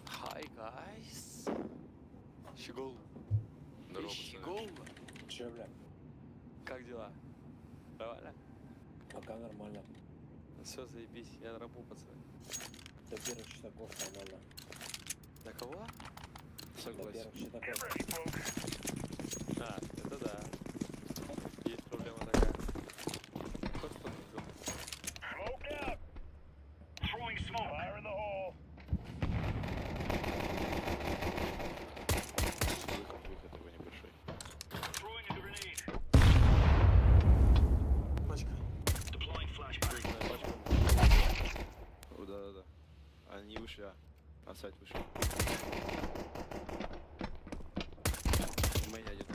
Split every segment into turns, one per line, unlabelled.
Hi guys. Щегол.
Здорово, пацаны.
Щегол.
Че, бля?
Как дела? Нормально?
Пока нормально.
Все, заебись, я на рабу, пацаны.
До первых часов нормально.
На кого?
До
Согласен.
первых часов.
А, это да. Есть проблема такая. Хоть кто друг.
Выход, выход его небольшой.
Пачка.
О, да-да-да. Они вышли, а. А сайт вышел. У меня один.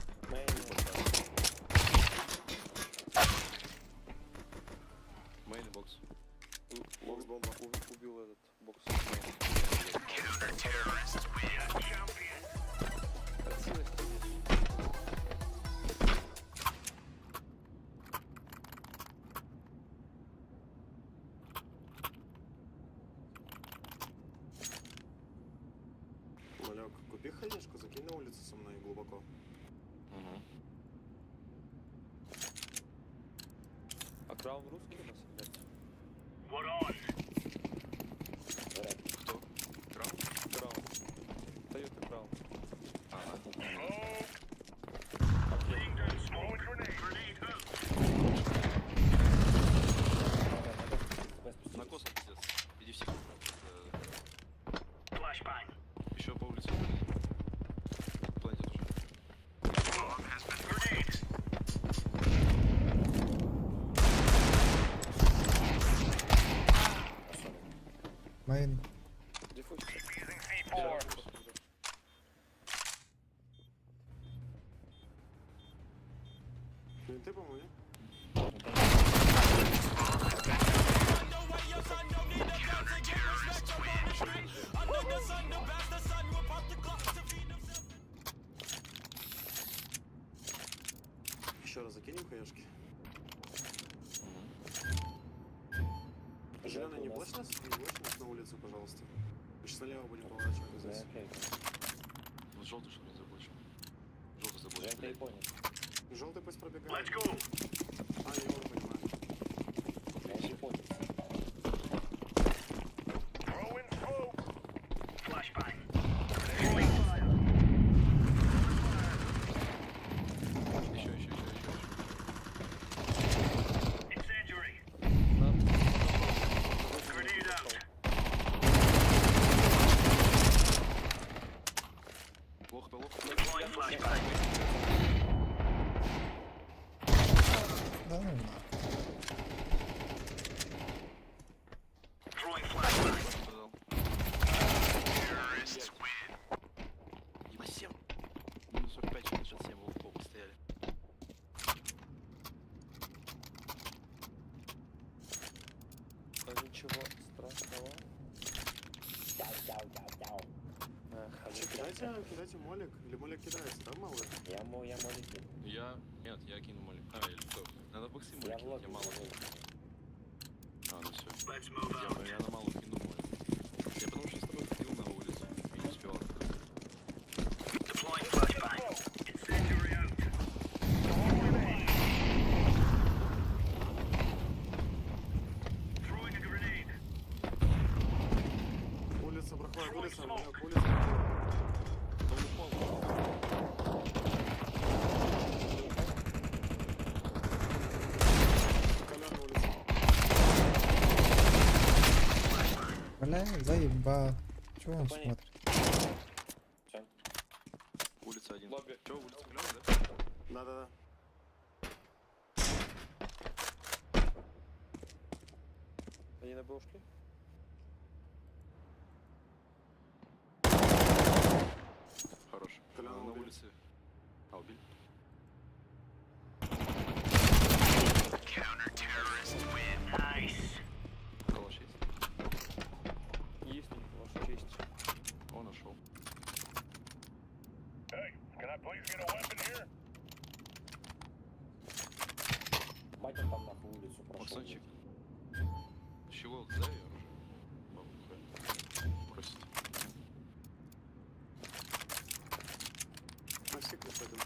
Main box.
Бокс бомба.
Убил этот бокс. Красиво сидишь.
Малек, купи хаешку, закинь на улицу со мной глубоко.
Угу.
А Краун русский у нас или нет?
Кто? Краун?
Краун. Тойота Краун.
Ага. На косом пиздец. Иди в секунду. Еще по улице. Планете тоже.
Main.
Диффуз.
Винты, по-моему, не? Еще раз закинем хаешки. Зеленый, не
у нас.
блочь нас? Не блочь нас на улицу, пожалуйста. Мы сейчас налево будем поворачивать
Да,
здесь.
окей.
Вот желтый, что ли, заблочил. Желтый заблочил.
Жека
блядь.
японец.
Желтый пусть пробегает. А, я его понимаю.
Он японец.
Еще, еще, еще, еще, еще. Плохо, плохо.
Да ну нахуй.
Сказал. Еба 7. Минус 45, 67, в оба стояли.
Да ничего страшного.
Дау, дау, дау, дау.
Эх,
Че, кидайте, кидайте молик. Или молик кидается, да, малый?
Я мо, я молик.
Я... Нет, я кину молик. А, или кто? Надо боксы
Я
молик
в
кинуть,
лобби.
я мало.
забыл.
А, ну все. Я на малую кину молик. Я потому что с тобой ходил на улицу и не успевал.
Улица проходит, улица, малек, улица проходит.
Да он упал.
Колян на улице.
Бля, заебал. Чего он
Понял.
смотрит?
Всё.
Улица один.
Лобби.
Че, улица клёвая, да?
Да-да-да.
Они на на Б ушли?
Хорош.
Коляна
На
убили.
улице. А, убили? Калаш есть?
Есть у них, ваша честь.
Он нашел.
Бать он там нахуй улицу прошел.
Максончик. Щегол, дай оружие. Баба хуя. Просит.
На секрет пойдем.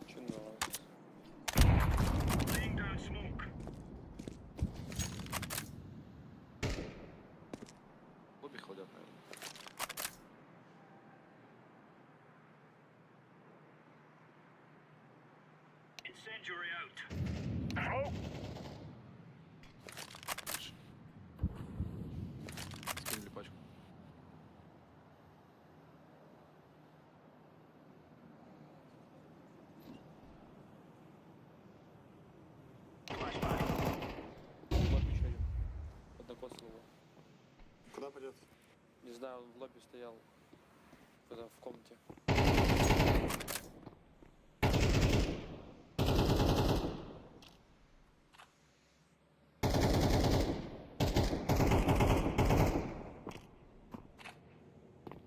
Че нравится?
Лобби холодят, наверное. Лучше. Скинули пачку.
Лобби еще один. Однокосного.
Куда пойдет?
Не знаю, он в лобби стоял. Когда в комнате.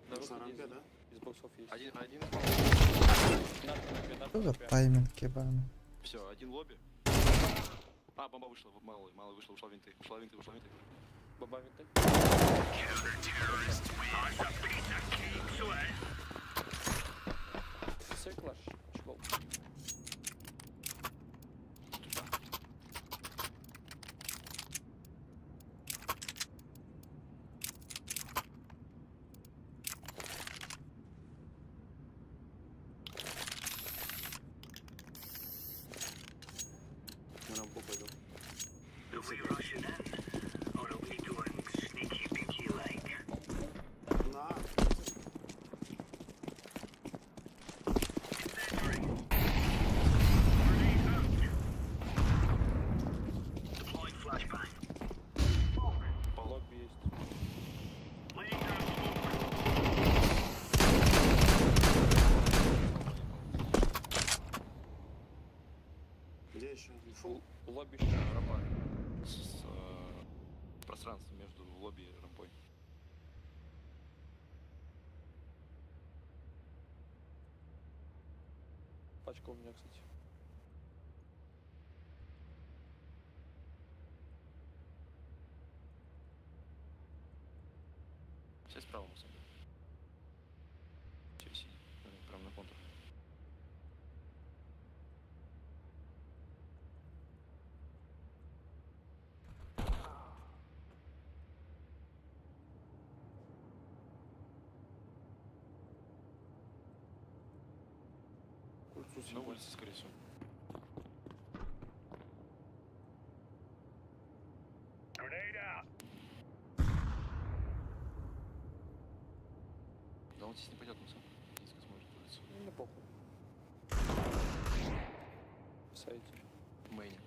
На
На
выходе
рампе,
из,
да?
из боксов есть.
Один, один.
На рампе, на
Що за
рампе.
таймінг ебаний?
Все, один лобби. А, бомба вышла, малый, малый вышла, ушла винты, ушла винты, ушла винты.
Баба винты. Все клаш, чего?
На рампу пойду. На!
Лобби есть.
Где еще? Фул.
Лобби еще.
Рампа. С, пространство между лобби и рампой.
Пачка у меня, кстати.
Все справа, Муса. Все, сиди. Прям на контур.
Кольцу
На
съебал.
улице, скорее всего. Да он здесь не пойдет, Муса. Низко смотрит улицу.
Ну, мне похуй. В сайте.
В мейне.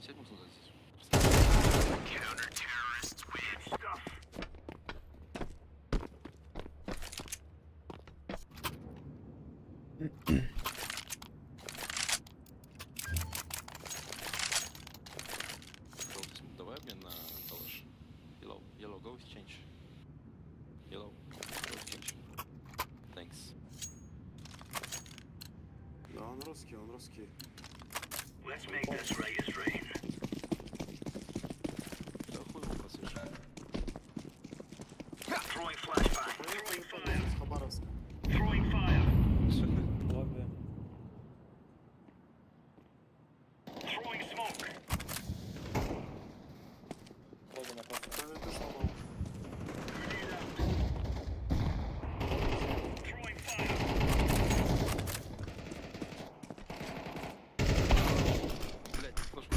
Сядь, Муса, назад здесь. Желтый, давай обмен на калаш. Yellow, yellow, go exchange. Yellow, go exchange. Thanks.
Да, он русский, он русский.
Да хуй его просышь.
Поехали с Хабаровска.
Лобби.
Лобби на контур.
Да, ты сломал.
Блять, флешку.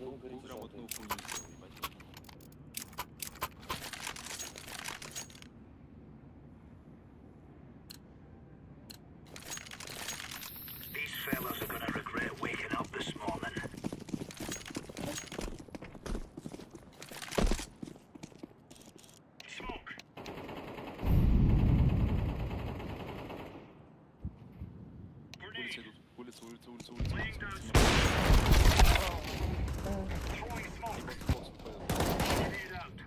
Куда вы горите,
Грамотную
желтый?
хуйню сделал, ебать.
These fellas are gonna regret waking up this morning. Smoke.
Улицы идут. Улица, улица, улица, улица.
Laying
улица,
down
улица.
Throwing smoke.
И бокс, бокс выходит.
Grenade out.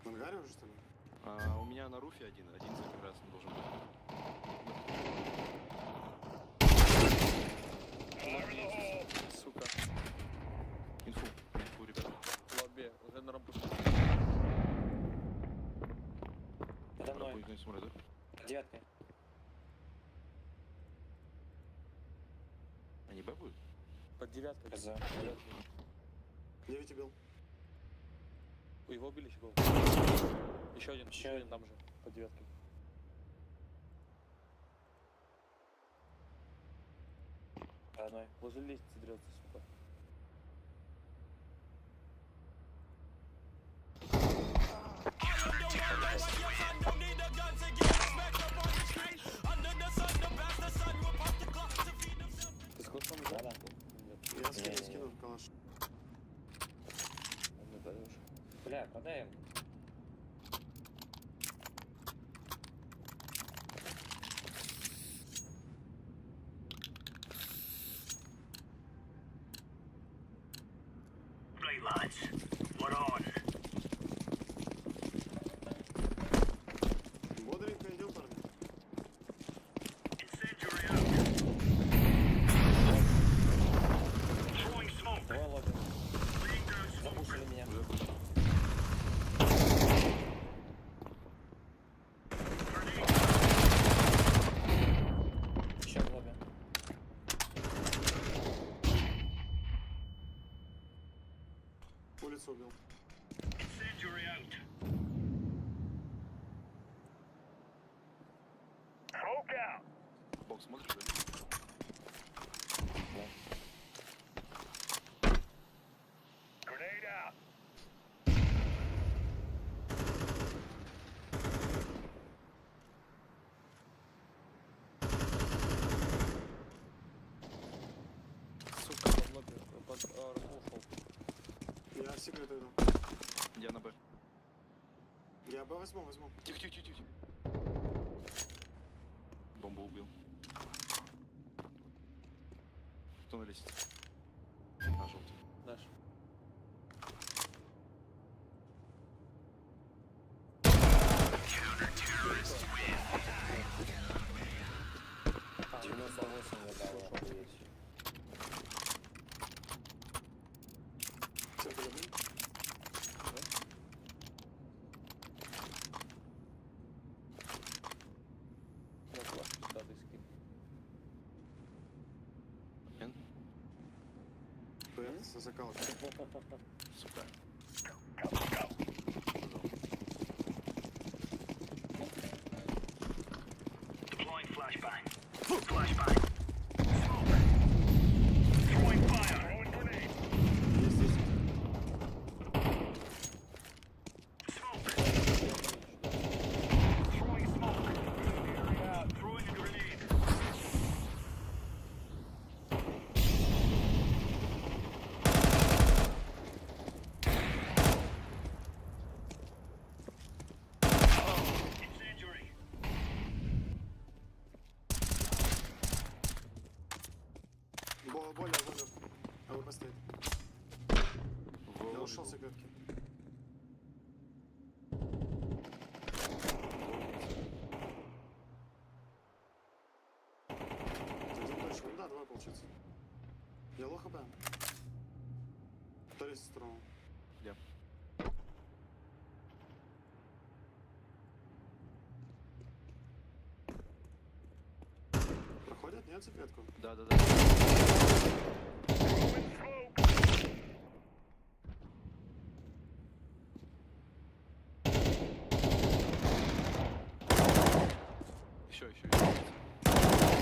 В ангаре уже, что ли?
А, у меня на руфе один, один за красным должен быть.
Сука.
Инфу, инфу, ребята.
Лобби. Уже на рампу.
Подо
Рампу
мной.
никто не смотрит, да?
Девятка.
Они Б будут?
Под девяткой.
Хз.
9 убил.
Ой, Его убили еще Еще один,
Еще
еще один там же, под девяткой.
Под одной.
Возле лестницы дерется, сука. Ты с калашом
Да,
играл?
да.
Нет,
Я скину,
Не-не-не.
скину калаш.
он не даешь.
Бля, продай им.
Right, lads. We're on.
Бодренько идем, парни.
Incendiary out. Throwing smoke.
Двое лобби.
Laying down smoke.
Запушили меня.
Уже будет.
Еще в лобби.
Улицу убил.
Incendiary out. Smoke out.
Бокс смотришь, да?
Grenade out.
Сука, под лобби, под рампу ушел.
Я секрет иду.
Я на Б.
Я Б возьму, возьму.
Тихо, тихо, тихо, тихо. Бомбу убил. Кто на лестнице? А, желтый.
Наш.
А, 98 я дал, охуеть.
Центр один.
На калаш пиздатый скин.
Н.
Б, за калаш.
Сука.
Deploying flashbang. Flashbang. Smoke. Throwing fire. Throwing grenade.
Есть, есть.
Smoke. Throwing smoke. Incendiary out. Throwing a grenade. Incendiary.
Более, более. АВП стоит.
В
Я
лобби
ушел
был.
секретки. Один точно. Ну да, два получается. Я лоха хп. Кто лезет сторону?
Я.
Проходят? Нет секретку?
Да, да, да. Еще, еще, еще.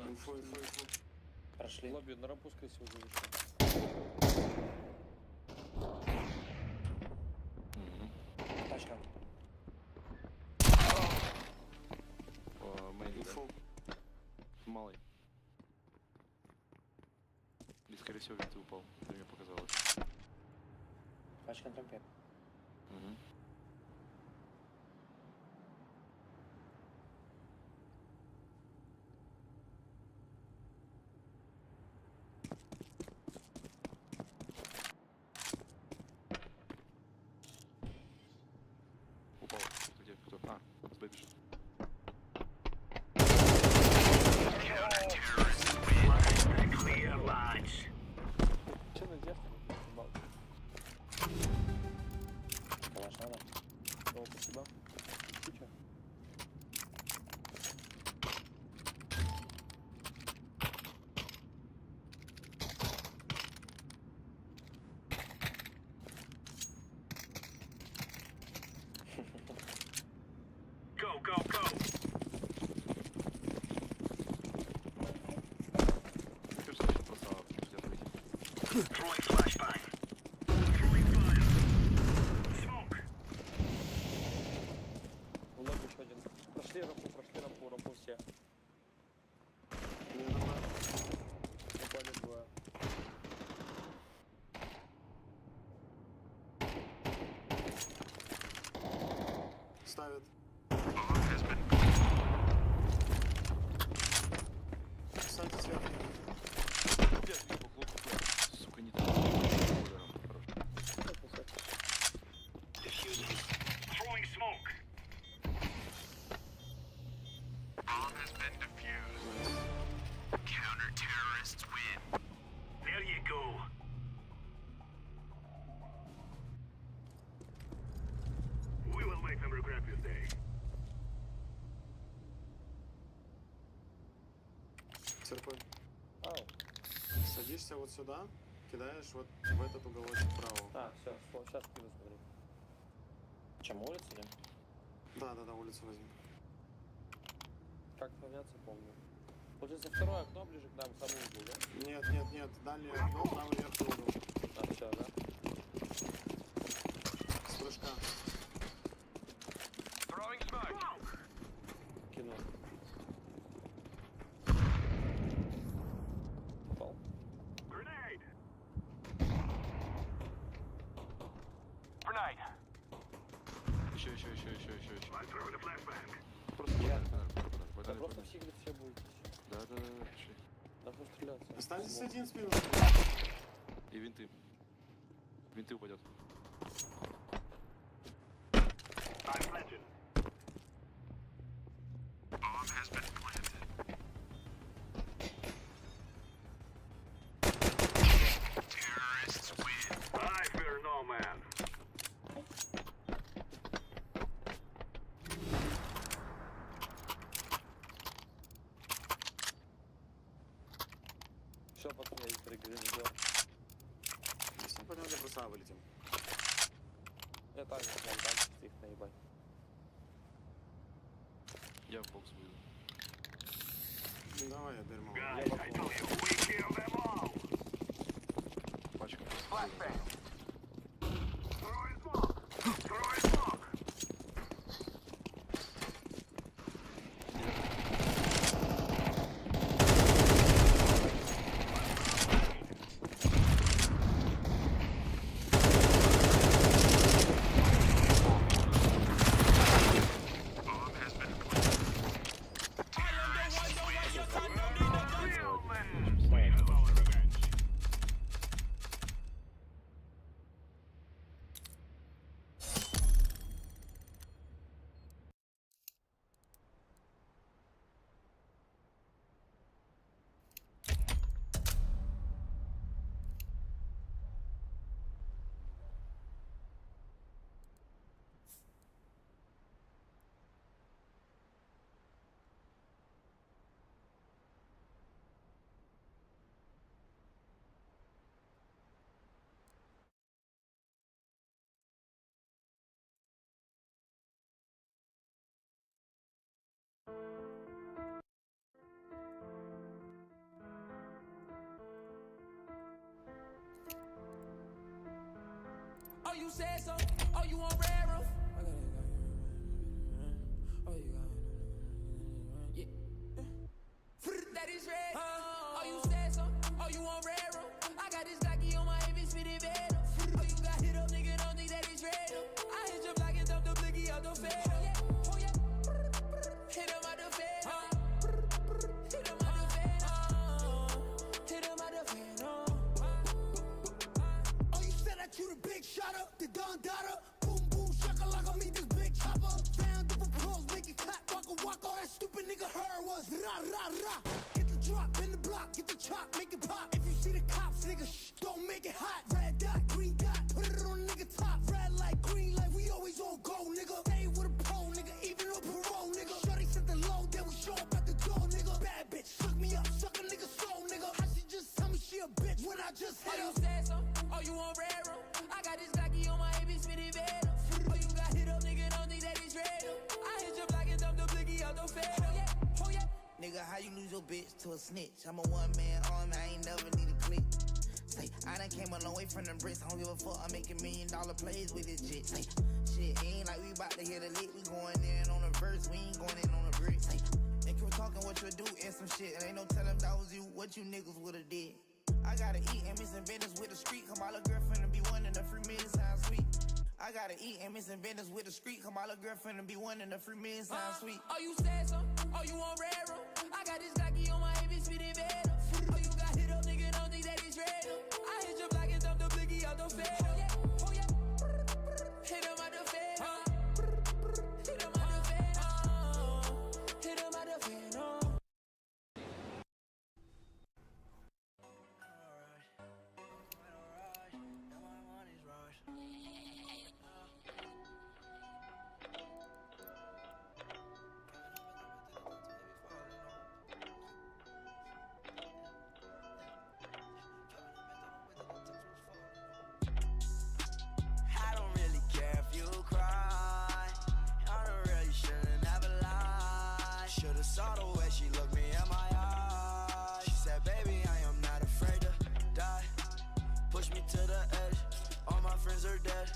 Инфу, инфу, инфу.
Прошли.
Лобби на рампу, скорее всего, уже вышел.
Мгм.
Тачка.
О, Мейн, да?
Инфу.
Малый. И, скорее всего, винты упал. Это мне показалось.
Пачка на трампе.
Мгм. Упал. Кто где? Кто? А, с Б бежит.
Clear, lads.
Че надежда? Ебал.
Калаш надо.
О, спасибо. Куча.
Go, go, go.
Кажется, еще просто нельзя пройти.
Throwing flashbang. Throwing fire. Smoke.
В лобби еще один. Прошли рампу, прошли рампу, рампу все.
Мне на Б.
Упали двое.
Ставит. Кстати, сверху.
Блядь, лук, лук, лук. Сука, не так. Ударом, хорош.
Diffusing. Throwing smoke. Counter-terrorists win. There you go. We will make them regret this day.
Серпы.
Ау.
Садишься вот сюда, кидаешь вот в этот уголочек вправо.
А, все, сейчас кину, смотри.
Чем, улицу идем?
Да, да, да, улицу возьми.
Как поменяться, помню. Получается, второе окно ближе к нам, самый угол, да?
Нет, нет, нет, дальнее окно, правый верхний угол.
А, все, да?
С прыжка.
Кину. Попал.
Grenade.
Еще, еще, еще, еще, еще, еще.
I'm throwing a flashbang.
Просто погнали, погнали, погнали,
Да
погнали,
просто
погнали.
в сиглет все будете.
Да, да, да, да, пошли.
Надо стреляться.
Останется один спину.
И винты. Винты упадет.
I'm planted. Terrorists win. I fear no man.
Все, пацаны, я их регресс
Если пойдем, просто А вылетим.
Я так же прям дам чисто их наебать.
Я в бокс выйду.
Ну, давай, я дерьмо.
Guys, I tell you, we kill them all.
Пачка просто.
Throwing smoke. Throwing smoke. Real men. We have our revenge.
you said so. Oh, you on red roof. I got it, got it. Oh, you got it. Yeah. That is red. Oh, you said so. Oh, you on red room. I got this Glocky on my hip, it's fitted better. Oh, you got hit up, nigga, don't think that it's red. I hit your block and dump the blicky out the fed. Oh, yeah. Oh, yeah. Hit him out the fed. Hit him out the fed. Hit him out the fed.
Oh, you said that you the big shotter, the Don Dada. Boom, boom, shaka like I meet this big chopper. Round of applause, make it clap, waka waka. All that stupid nigga heard was rah, rah, rah. Get the drop in the block, get the chop, make it pop. If you see the cops, nigga, shh, don't make it hot. Red dot, green dot, put it on nigga top. Red light, green light, we always on go, nigga. Stay with a pole, nigga, even on parole, nigga. Shorty sent the low, then we show up at the door, nigga. Bad bitch, suck me up, suck a nigga soul, nigga. How she just tell me she a bitch when I just
Oh,
hit
you
her?
said so. Oh, you on red room. I got this Glocky on my hip, it's fitted better. Oh, you got hit up, nigga, don't think that it's red. I hit your block and dump the blicky out the fed. Oh, yeah. Oh, yeah.
Nigga, how you lose your bitch to a snitch? I'm a one man army, I ain't never need a click. Say, I done came a long way from them bricks. I don't give a fuck, I'm making $1 million plays with this shit. Say, shit ain't like we bout to hit a lick. We going in on a verse, we ain't going in on a brick. Say, they keep talking what you do and some shit. And ain't no telling if that was you, what you niggas would've did. I gotta eat and missing business with the street. Come all a girlfriend and be one in the free million sound sweet. I gotta eat and missing business with the street. Come all a girlfriend and be one in the free million sound sweet.
Oh, you said so. Oh, you on red room. I got this Glocky on my hip, it's fitted better. Oh, you got hit up, nigga, don't think that it's red. I hit your block and dump the blicky out the fed. Oh, yeah. Oh, yeah. Hit him out the fed. Hit him out the fed. Hit him out the fed.
I don't really care if you cry. I don't really shouldn't have lied. Should've saw the way she looked me in my eyes. She said, baby, I am not afraid to die. Push me to the edge. All my friends are dead.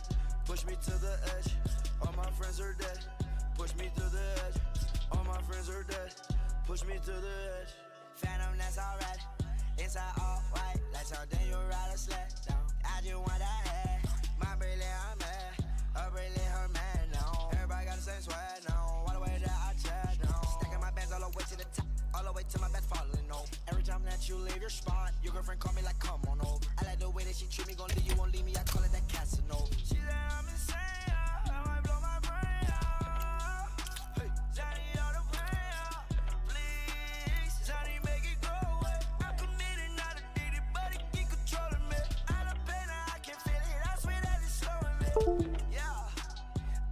Push me to the edge. All my friends are dead. Push me to the edge. All my friends are dead. Push me to the edge. Phantom, that's alright. Inside all white, like something you ride a sled down. I just want that head. My Briley, I'm mad. Her Briley, her man now. Everybody got the same swag now. All the way that I chat now. Stacking my bands all the way to the top. All the way to my bed falling over. Every time that you leave your spot, your girlfriend call me like, come on over. I like the way that she treat me, gon' leave you, won't leave me. I call it that Casanova. She said I'm insane. I might blow my brain out. Hey, Johnny, all the pain out. Please, Johnny, make it go away. I'm committed, not addicted, but it keep controlling me. Out of pain, I can feel it. I swear that it's slowing me. Yeah.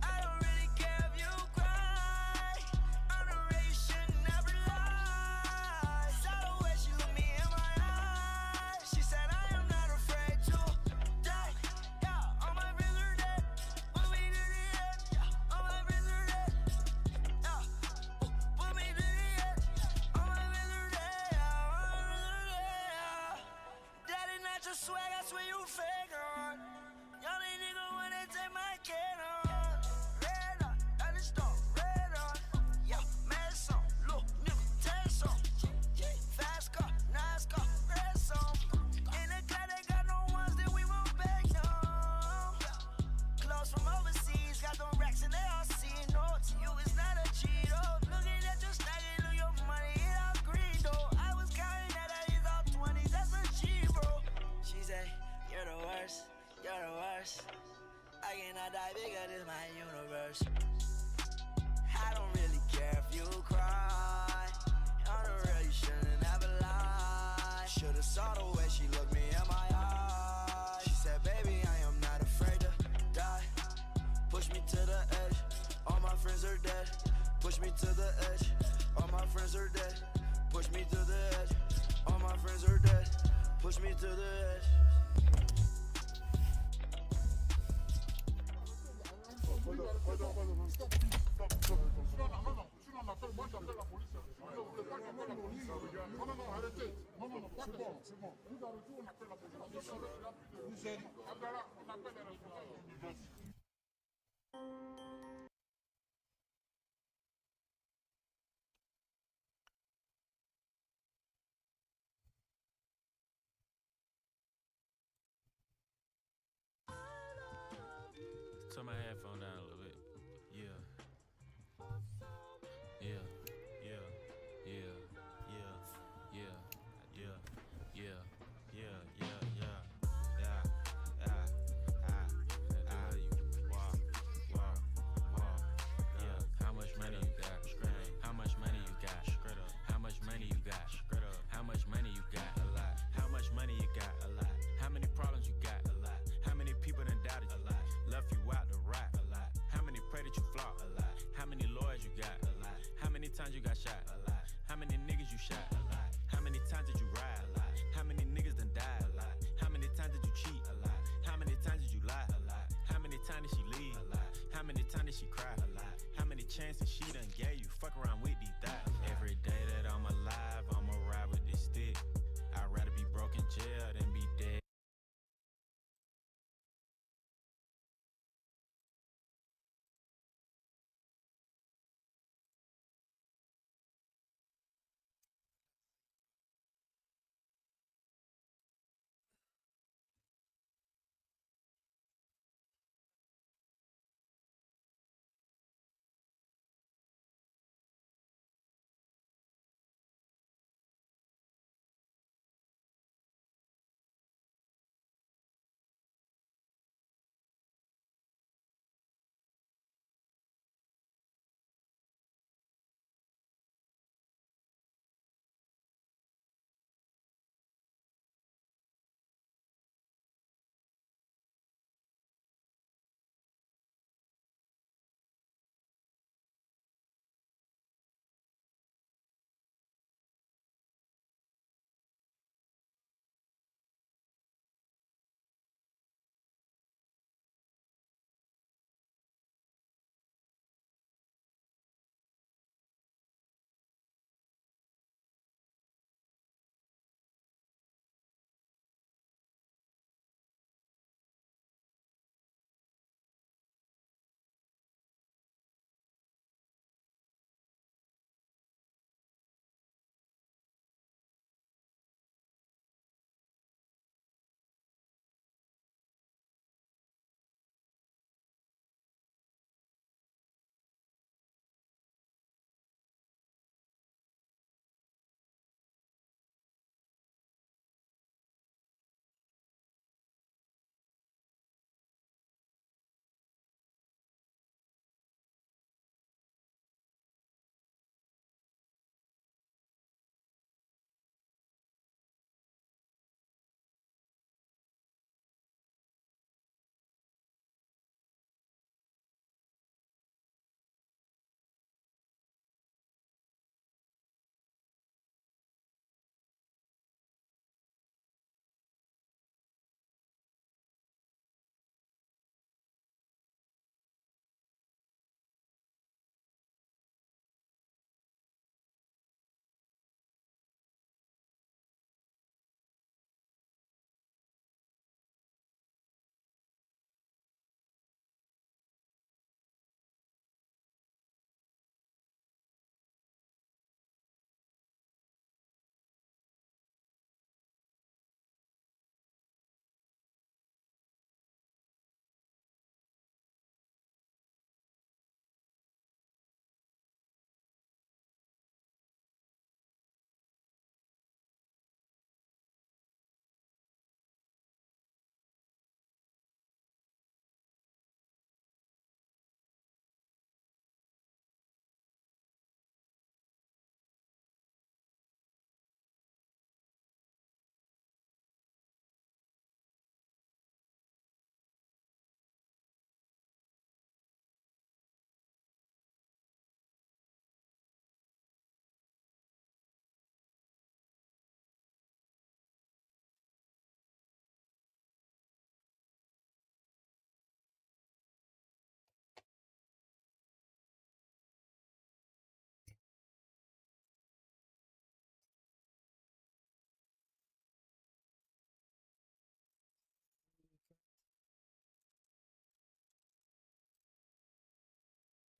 I don't really care if you cry. I'm the real, you should never lie. Saw the way she looked me in my eyes. She said, I am not afraid to die. Yeah, all my friends are dead. Put me to the edge. Yeah, all my friends are dead. Yeah, put me to the edge. All my friends are dead. Yeah, all my friends are dead. Yeah. Daddy, not your swag, I swear you fake on. Y'all ain't nigga wanna take my can on. Red on, at the store, red on. Yeah, mess on, look, nigga, test on. Fast car, nice car, red on. In the car, they got no ones that we won't beg no. Clothes from overseas, got them racks and they all seeing no. To you, it's not a Cheeto. Looking at your stack, look your money, it all green though. I was counting that I is all 20s, that's a G, bro. She say, You're the worst, you're the worst. I cannot die bigger, this my universe. I don't really care if you cry. I don't really shouldn't have lied. Should've saw the way she looked me in my eyes. She said, Baby, I am not afraid to die. Push me to the edge. All my friends are dead. Push me to the edge. All my friends are dead. Push me to the edge. All my friends are dead. Push me to the edge.
Turn my headphone down a little bit. Yeah. Yeah. Yeah. Yeah. Yeah. Yeah. Yeah. Yeah. Yeah. Yeah. Yeah. Yeah. Yeah. Yeah. Yeah. Wow. Wow. Yeah. How much money you got? How much money you got? How much money you got? How much money you got? A lot. How much money you got? A lot. How many problems you got? A lot. How many people done doubted you? A lot. Left you out to rot? A lot.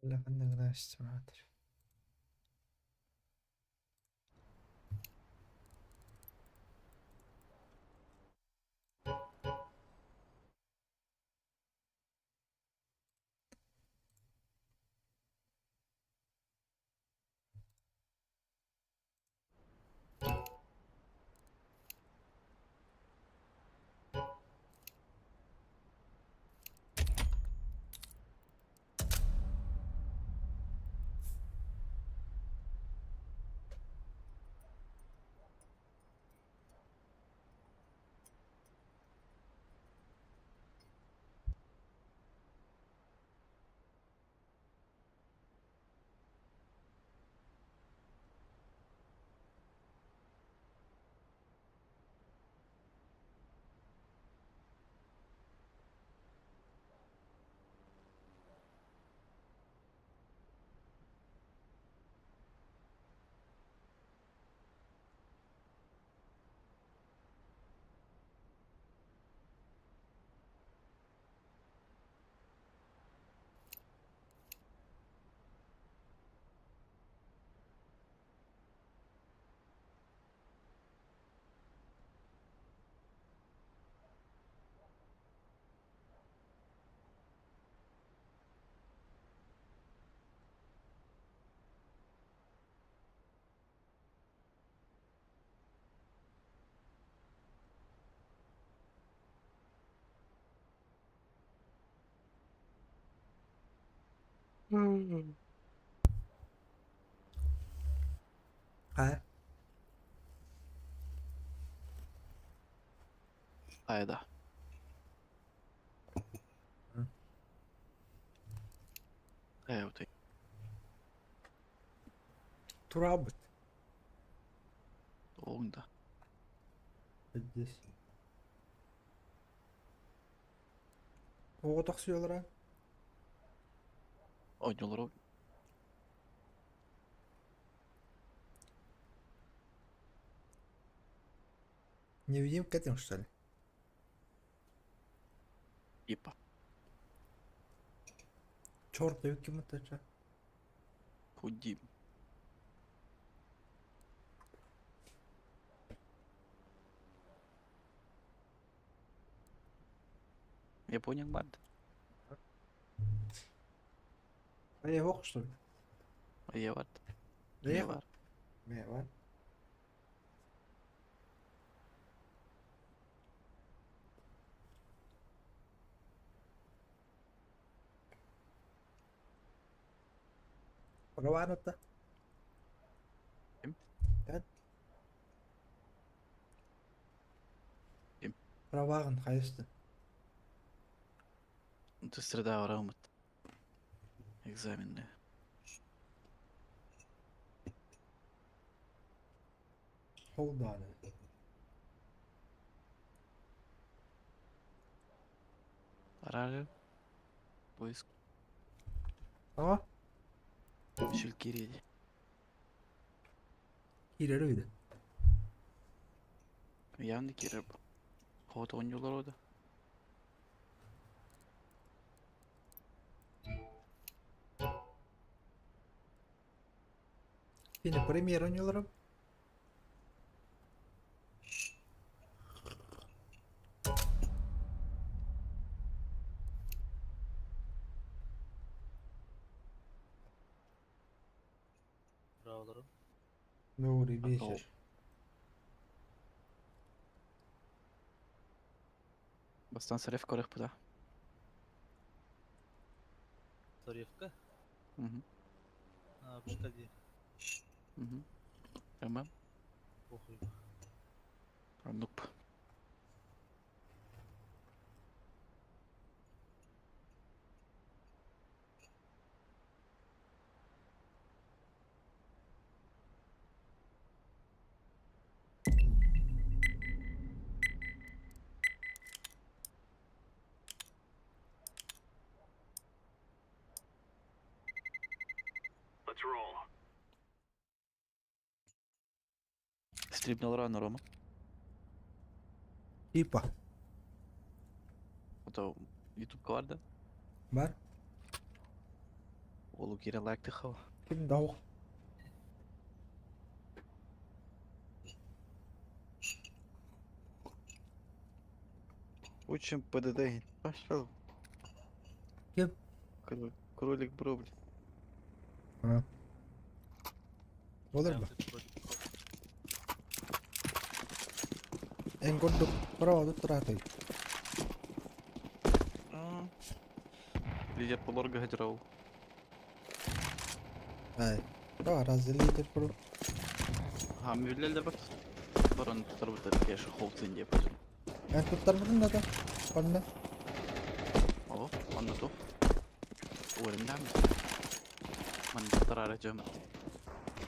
Бля, ханна гына эстиматор. А?
Айда. Э,
Турабыт.
Оңда.
Здесь. Оҕо тахсыалара.
Оонньуулар
Невидимка этим, что ли?
Типа.
Черт, ким это ча?
Худим. Я понял, банд.
А я ох, что ли?
А я вард.
Да я
бар.
Ме, Праваната.
Ким?
Эт.
Ким?
Правагын хайысты.
Это среда барамыт. Экзамены.
Hold on.
Арары. Поиск.
А?
Шүлкиреди.
Кирер үйді.
Явно кирер. Хот оонньуулар ода.
Кини премьер оонньуулара. Добрый вечер.
Бастан сарев корых пуда.
Тарифка?
Угу.
А, погоди.
Угу. Тамам.
Похуй.
Нуп.
Let's roll.
Стрибнул рано, Рома.
Типа.
Ото YouTube кварда.
Бар?
Уолу киирэн лайктыхха.
Ким да ох.
Учим ПДД. Пошел.
Ким?
Кролик бро, блин.
А. Буолар ба? Эн курдук бороҕоту тураатый.
Лидер полорга хадирал.
Ай. Да, разве лидер про?
А, мүлләлдер бат. Барон туттарбыттар кеш холтын деп.
Эн туттарбытын да да. Онно.
О, онно ту. Уөрүннәм. Ман туттарара жөм.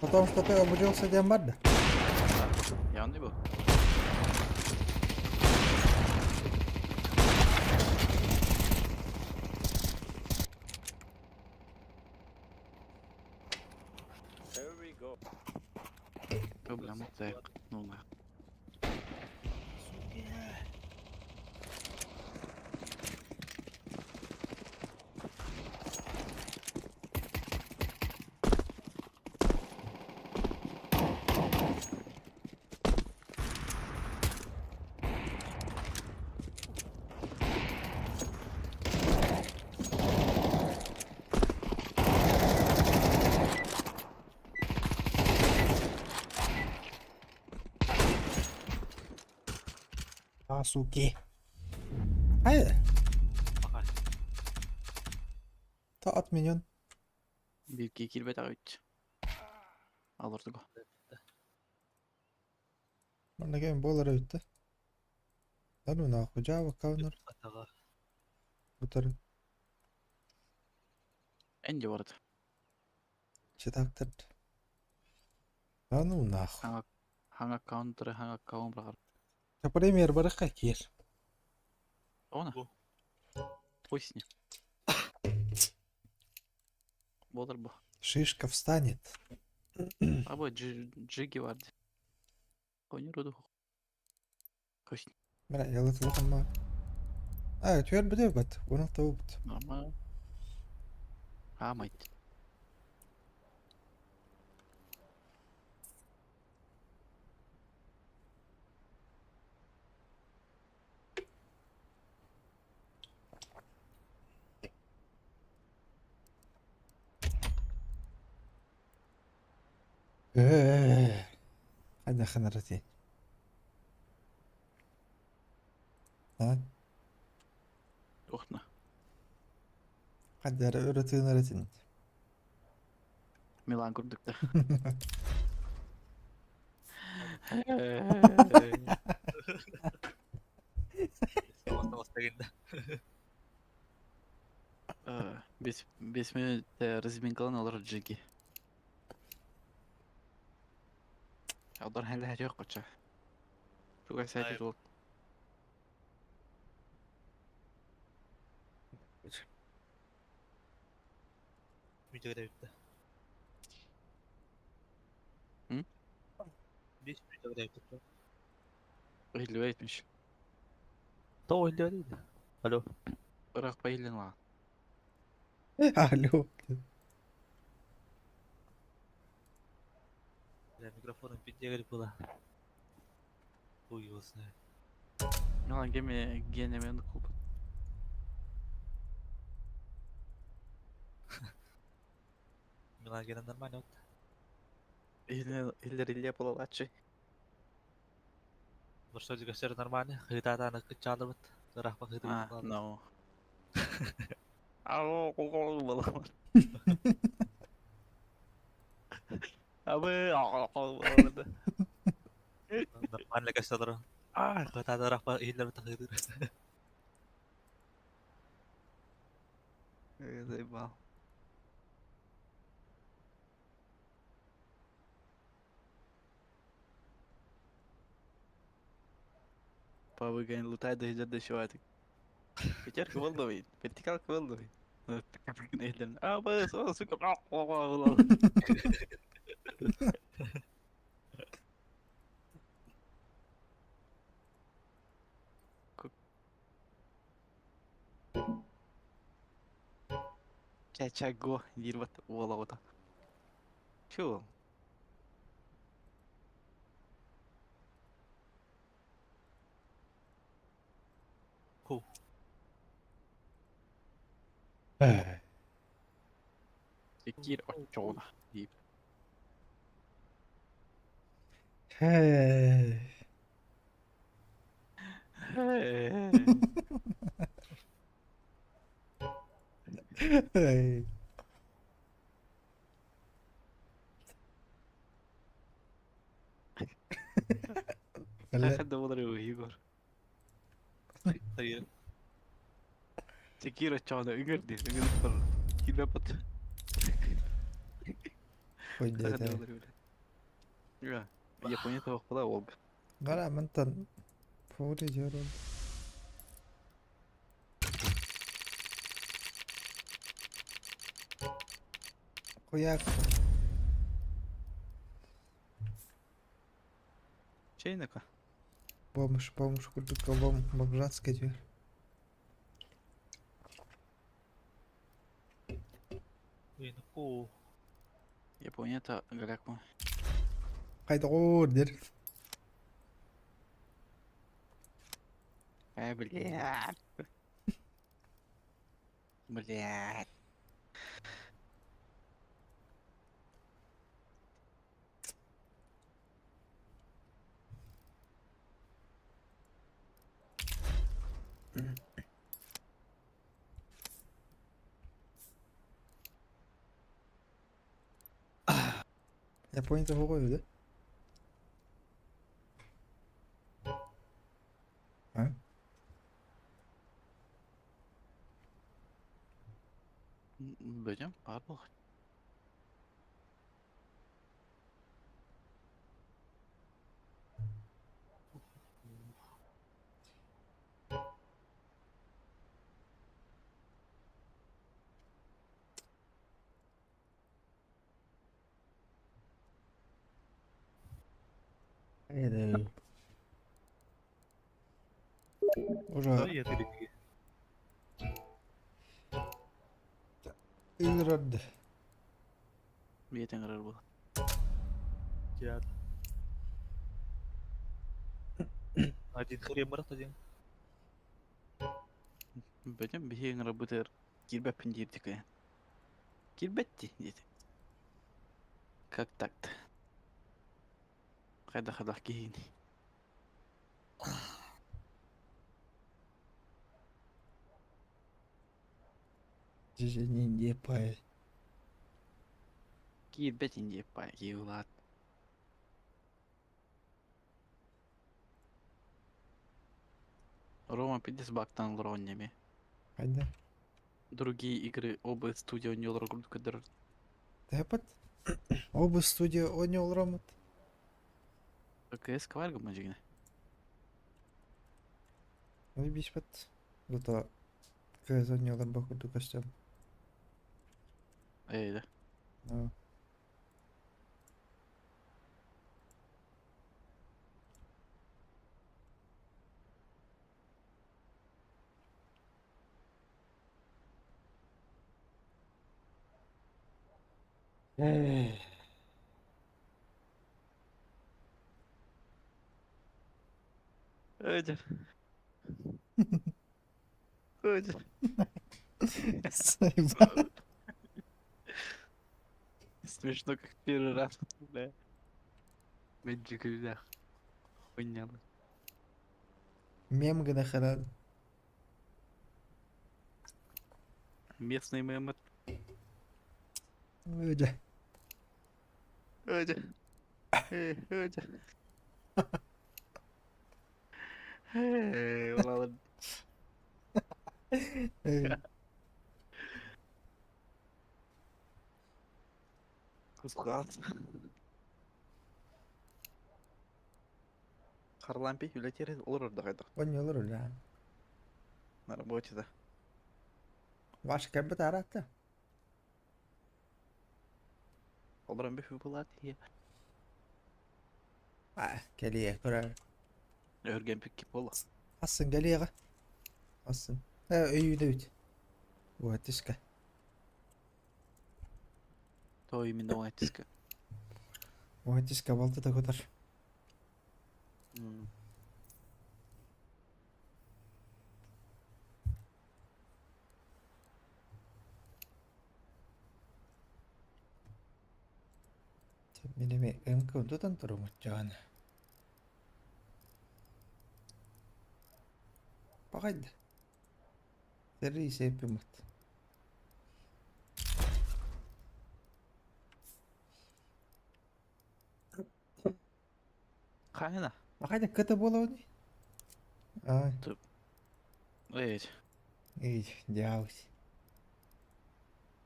Потому что ты обучился диэн бар да.
Яғни бу.
Here we go.
Проблема так. Ну на.
А, суки. Хайда.
Пока.
Та отменен.
Бирки килбет агыч. Алырдыго.
Манна кем буолар эбит Да ну нахуй, Java counter
Атаға.
бутар
Энди барды.
читактар. Да ну нахуй.
Хаңа хаңа каунтер, хаңа каун брагар.
Та премьер барыққа кир.
Она.
Бу.
Хуй с ним. Болар бу.
Шишка встанет.
Абы джиги барды. Кони руду. Хуй с ним.
Бля, я лытылыхын А, түөр бите бат. Оны табыт.
Нормально. А, мать.
Хайда ханарати. А?
Охна.
Хайда өрөтүнөретин.
Милан көрдүк да.
Дегенде.
5 минут разминкалан алар джиги. Алдар хәле жок коча. Туга сайты
Ай.
бол.
Видео бітті.
М?
5 видео бітті.
Илүү этмиш.
То илүү дейді. Алло.
Бирок бейлин ла.
Алло.
Бля, микрофоном пиздец было. Хуй его знает.
Милан геме генемен клуб.
Милан гена нормально вот.
Иллер илле болалачы.
Борсо дигәсер нормально. Хытатаны кычалыбыт. Рахма хыты
А, no. Ау, бола. Абы, болду.
Нормально кәсәдер.
А,
Хытата рахма иллер бит хыты.
заебал. Пабы лутай да иде дешеватик. Пятерка волновый, вертикалка волновый. А, б, сука,
Ча-ча-го диир бат уол оҕото. Чуол.
Ху.
Киир оччоҕуна диир.
Hey. Hey.
Ханна буолар Егор? Чекир оччоҕуна ыҥыр дии, ыҥырыппар киирбэппит. Япония туохпула уолга.
Гара мантан фури дьорон. Хуяк.
Чейнека.
Бомж, бомж курдук бом, бомжатская дверь.
Ку. Японията грекма.
Хайдоор дир.
Э, блядь. Блядь.
Японията хоҕой да? А?
Бөтем, баар буолар.
Уже ыҥырарды.
Биэтэ ыҥырар буолар.
Один хрен брат один.
Бөтем биһи ыҥырарбытыгар киирбэппин диир дикэ. Киирбэт дии диэтэ. Как так-то? Хайдах-хайдах киһиний?
Не пай.
Киирбэт индиэ пай киилаат. Рома пиздец бактан лроннями.
Хайда.
Другие игры оба студия Ньолор курдук
Тэпэт. Оба студия оонньуу олороммут.
КС кварга мажигне.
Ой биспэт. Зато КС оонньуу олорбот курдук көстөн.
Эй, да.
А.
Öyle. Öyle.
Заебал.
Смешно, как первый раз. Да. Мэджик да. Хуйня.
Мем гына харан.
Местный мем.
Öyle.
Öyle. Öyle. Эй, ладно.
Эй.
Кусхат. Харлампий үлэтиэр олорор да хайдах.
Оонньуу олорор да.
На работе да.
Ваш кэлбит араатта.
Олорон бүфү булат ие.
А, кэлиэ көрөр.
Өргөн пикки бола.
Асын кэлиэҕэ. Асын. Э, өйүүнэ үт. Уотишка.
То именно Оэтиска.
Оэтиска балта да көтөр. Мин эмиэ МК тутан турумуччаҕына. Пахайда. Сэрии сэппиммит.
Хайна?
Пахайда кыта буолабыный? Ай,
Эй,
эй, дьаабыс.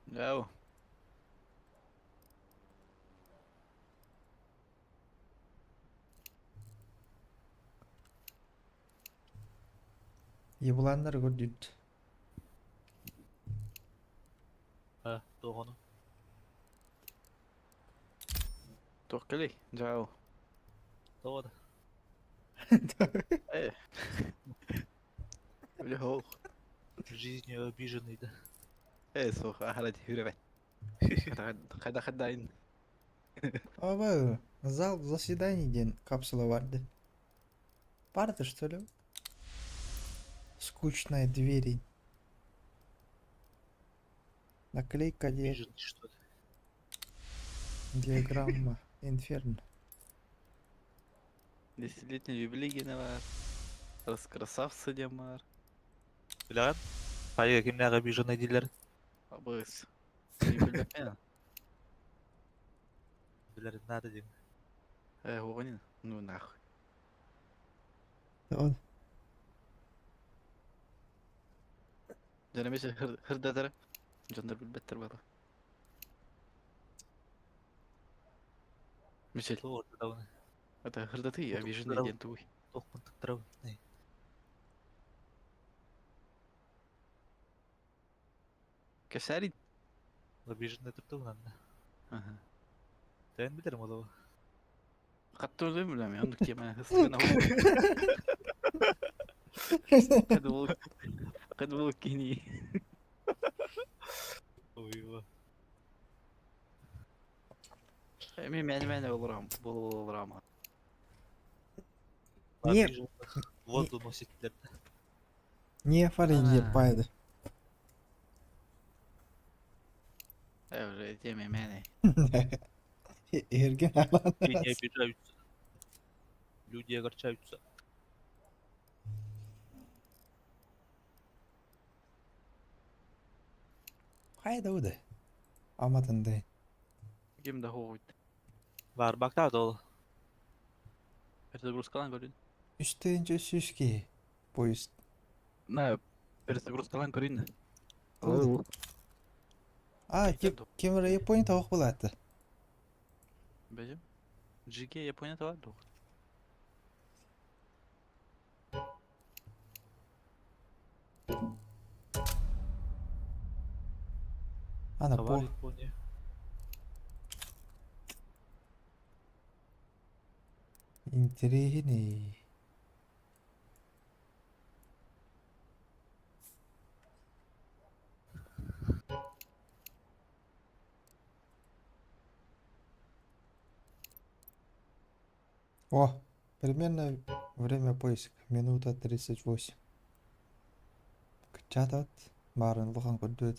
Яу.
Ебуланнар көрдүт.
А, тоҕону.
Туох кэлий? Дьаау.
Тоҕо да.
Эй. Бля, хоох.
Жизнью обиженный да.
Эй, суох, ахара хүребет. Хайда хайдайын.
Аба, зал заседаний диэн капсула барды. Барды что ли? Скучная двери. Наклейка ди-
Обиженный что ли?
диаграмма. Инферно.
Десятилетний юбилей гене бар. Раскрасавцы диэн бар.
Билэҕин? Хайа кимнээх обиженный дииллэр?
Абыс. Юбилей.
Билэрин наада диэн.
Э, уонин. Ну нахуй.
Он
Дьономесе хырдатара. Дьоннор билбэттэр бала. Мишель,
Туох ордугун?
это хырдаты обиженный диэн тугуй.
Туохпун тыктарабын?
Кэсәрин.
Обиженный туртугун анна.
Ага.
Тэн билэрим олоҕу.
Хаттырдым билэм, оннук тиэмэ хыстыгына. Кадыбыл кадыбыл кини.
Ой,
Эми мен мен олорам, болорам.
Не.
Обиженных воду носит дииллэр.
не фарин
А.
пайды.
Э, тиэмэ мене.
Эрген алан.
Люди не обижаются. Люди огорчаются.
Хайда уды. Аматынды.
Ким да хоойт.
Бар бакта ол.
Перезагрузкалан көрүн.
Үстенче сүски. Поезд.
На, перезагрузкалан көрүн.
Уды. А, кемер Япония тавак булаты.
Бәҗем. GK Япония бар дух.
Ана
Товар
по.
Япония.
Интересный. О, примерно время поиска. Минута 38. Кычатат. Барын лухан көрдөт.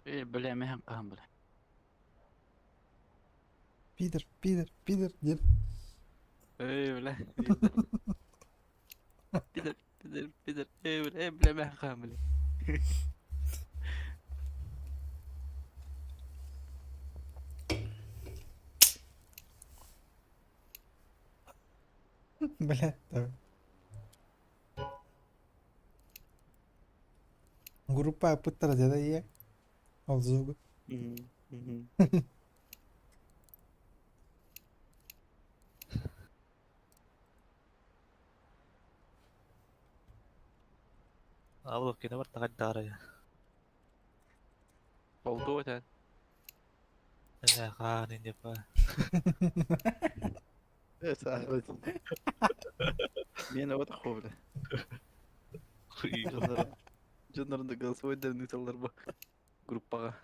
Э, бля, мен кам бля.
Пидор, пидор, пидор, дед.
Эй, бля. Пидор, пидор, пидор. Эй, бля, эй, бля, мен кам бля.
Бля, давай. Группа пыттара деда е. Ол звугу.
Абылок кини бар тагай даарай.
Болду этен.
Э хаан инде па.
Мен вот хобли. Дьоннорун да голосовойдарын ыыталлар бу группаҕа.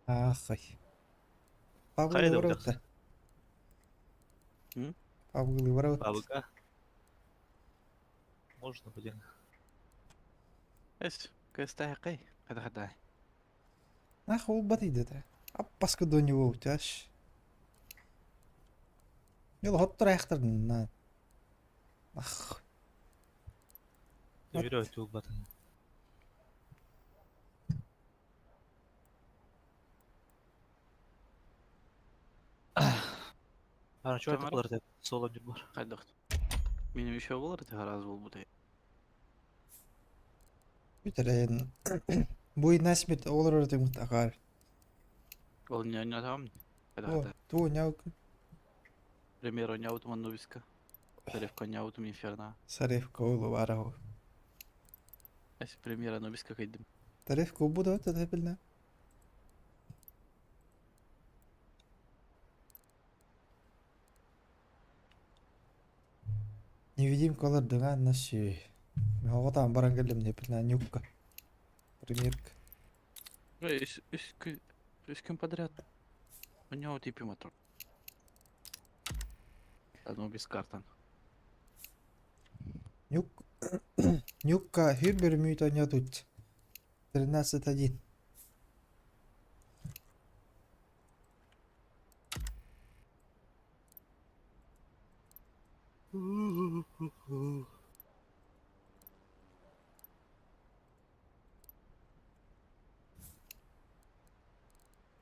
Ахай. Павлы
Хайда
ворота.
М?
Павлы ворота.
Бабыка. Можно, блин.
Эс, кэстэһэкэй, хата-хата.
Нах ол бат идете. Аппаска до него утяш. Йол хоттор аяқтардын на. Ах.
Төбүрө тугбатын. Ана чуар
Тамара?
болар деп соло жүр бар.
Хайдах. Минем еще болар ти гараз булбут.
Бүтерен. Буй насмет олар өртөң агар.
Ол не не там.
О,
Хата-хата.
ту няук.
Примеру, няутум Анубиска. Тарифка няутум Инферно.
Сариф коулу барау.
Эс пример Анубиска кайдым.
Тариф кубу да это билне. Невидимка алар дыган наши. Оғатан баран келдим не билне нюкка. Примерка.
Эй, үс күн подряд. У него типа мотор. Анубис картан.
Нюк. Нюкка хюрбер мүйт тут. 13-1.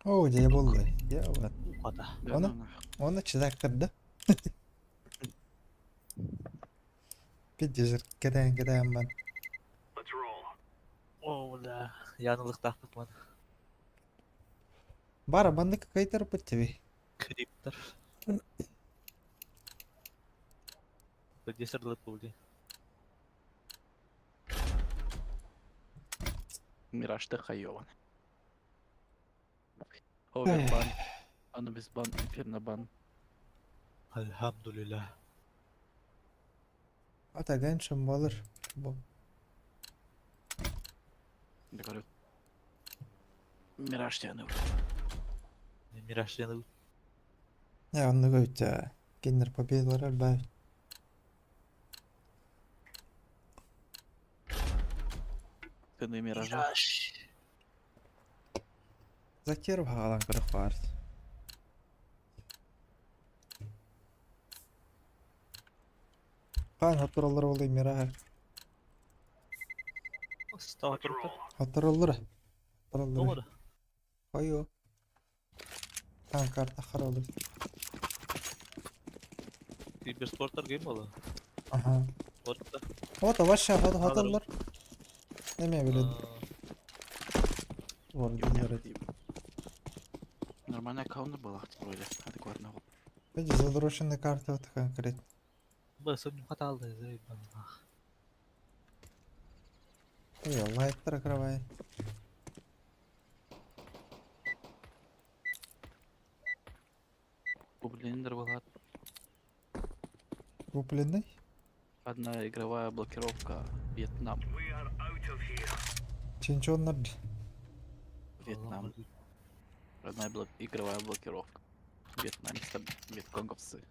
О, дьэ буолла. Дьэ, вот.
Ухата.
Оны? Оны чыдактырды. Пиздец, кэтээн кэтээн бан.
Let's roll.
О, бля. Янылык тахпыт ман.
Бара баннык кайтар тебе.
Криптер. Десерлеп булды.
Мираж ты хайован. Овербан. Анубис бан, Инферно бан.
Альхамдулилlah.
Ата гэншин болыр. Бу.
Я говорю. Мираж тебя
Мираж яныл.
Я онны көйтө. Кеннер победалар албай.
Цены миража.
Закир бағалан кырық бар. Қан хатыралар олай мира.
Става турта.
Хатыралар. Хатыралар.
Doğru.
Қойо. Қан карта харалар.
Киберспорттар гейм болу.
Аха.
Орта.
Ота вообще хат хатыралар. Неме билет. Вор динер.
Нормальная аккаунт была вроде, адекватно.
Види задроченная карта вот конкретно.
Бу сонун хата алды.
Ой, лайт прокрывай.
Гоблиндер была.
Купленный?
Одна игровая блокировка. Вьетнам.
We are out of here.
Чинчоннар.
Вьетнам. Одна игровая блокировка. Вьетнамцы, вьетконговцы.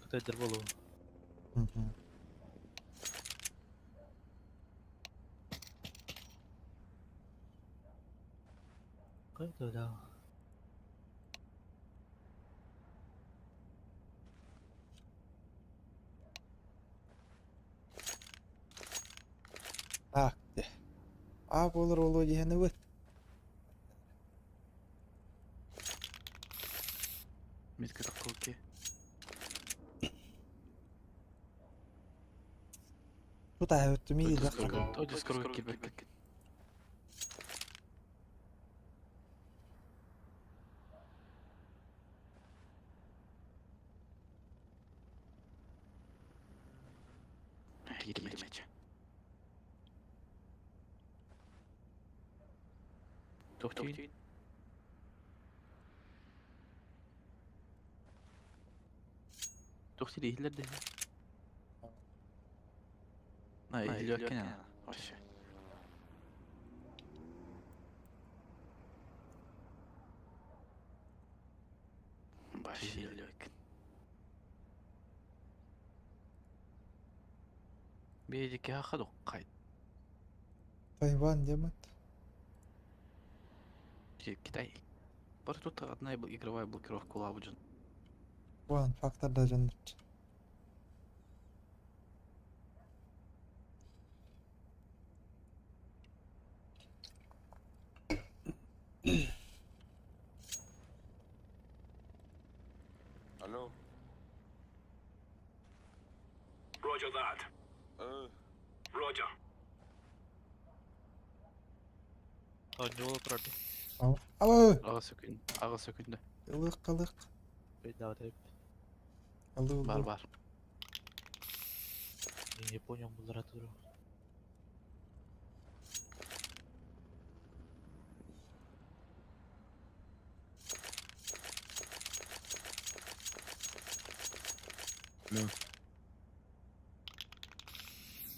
Кытайдар болу.
Мгм.
Кайда да.
Так, де. Аа буолар буолуо диэһэнэбит.
Митка таккалки.
Тут аһыттым иилэх.
Тоди скоро киберкет. Киирмэчэ. Тохтуу. Тохтуу иһиллэр да. На, иһиллэр Вообще. Вообще иһиллэр. Биһиги хадуккай.
Тайвань демет.
Китай. Бар тут одна игровая блокировка лабуджин.
Ван фактор даже нет.
Алло.
Roger that. Roger.
Оонньуу турар.
Ау. Ау.
Аҕа сөкүн, аҕа сөкүндэ.
Ылык ылык.
Өйдөөбөт эбит.
Ылы
Бар
ылы.
бар.
Не понял, буллара туру.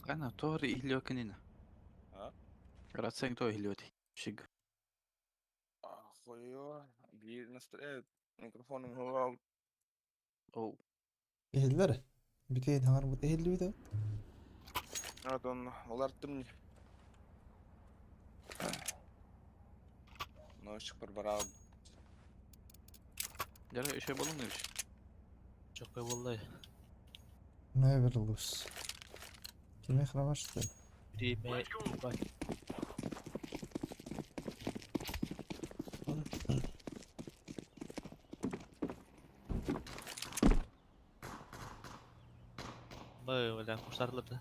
Ана тори иһлиокинина.
А?
Рацен то иһлиоти. Шиг.
Охуё. Биир настроение микрофоном ховал.
Оу.
Иһиллэр. Бүтейин хаҥарбыт иһиллибит.
Атон олартым. Ночь барбарал.
Дьэ, еще болун иш.
Чоккой буолла.
Never lose. Кими храмашты?
Время ебать. Мы, бля, куштарлар да.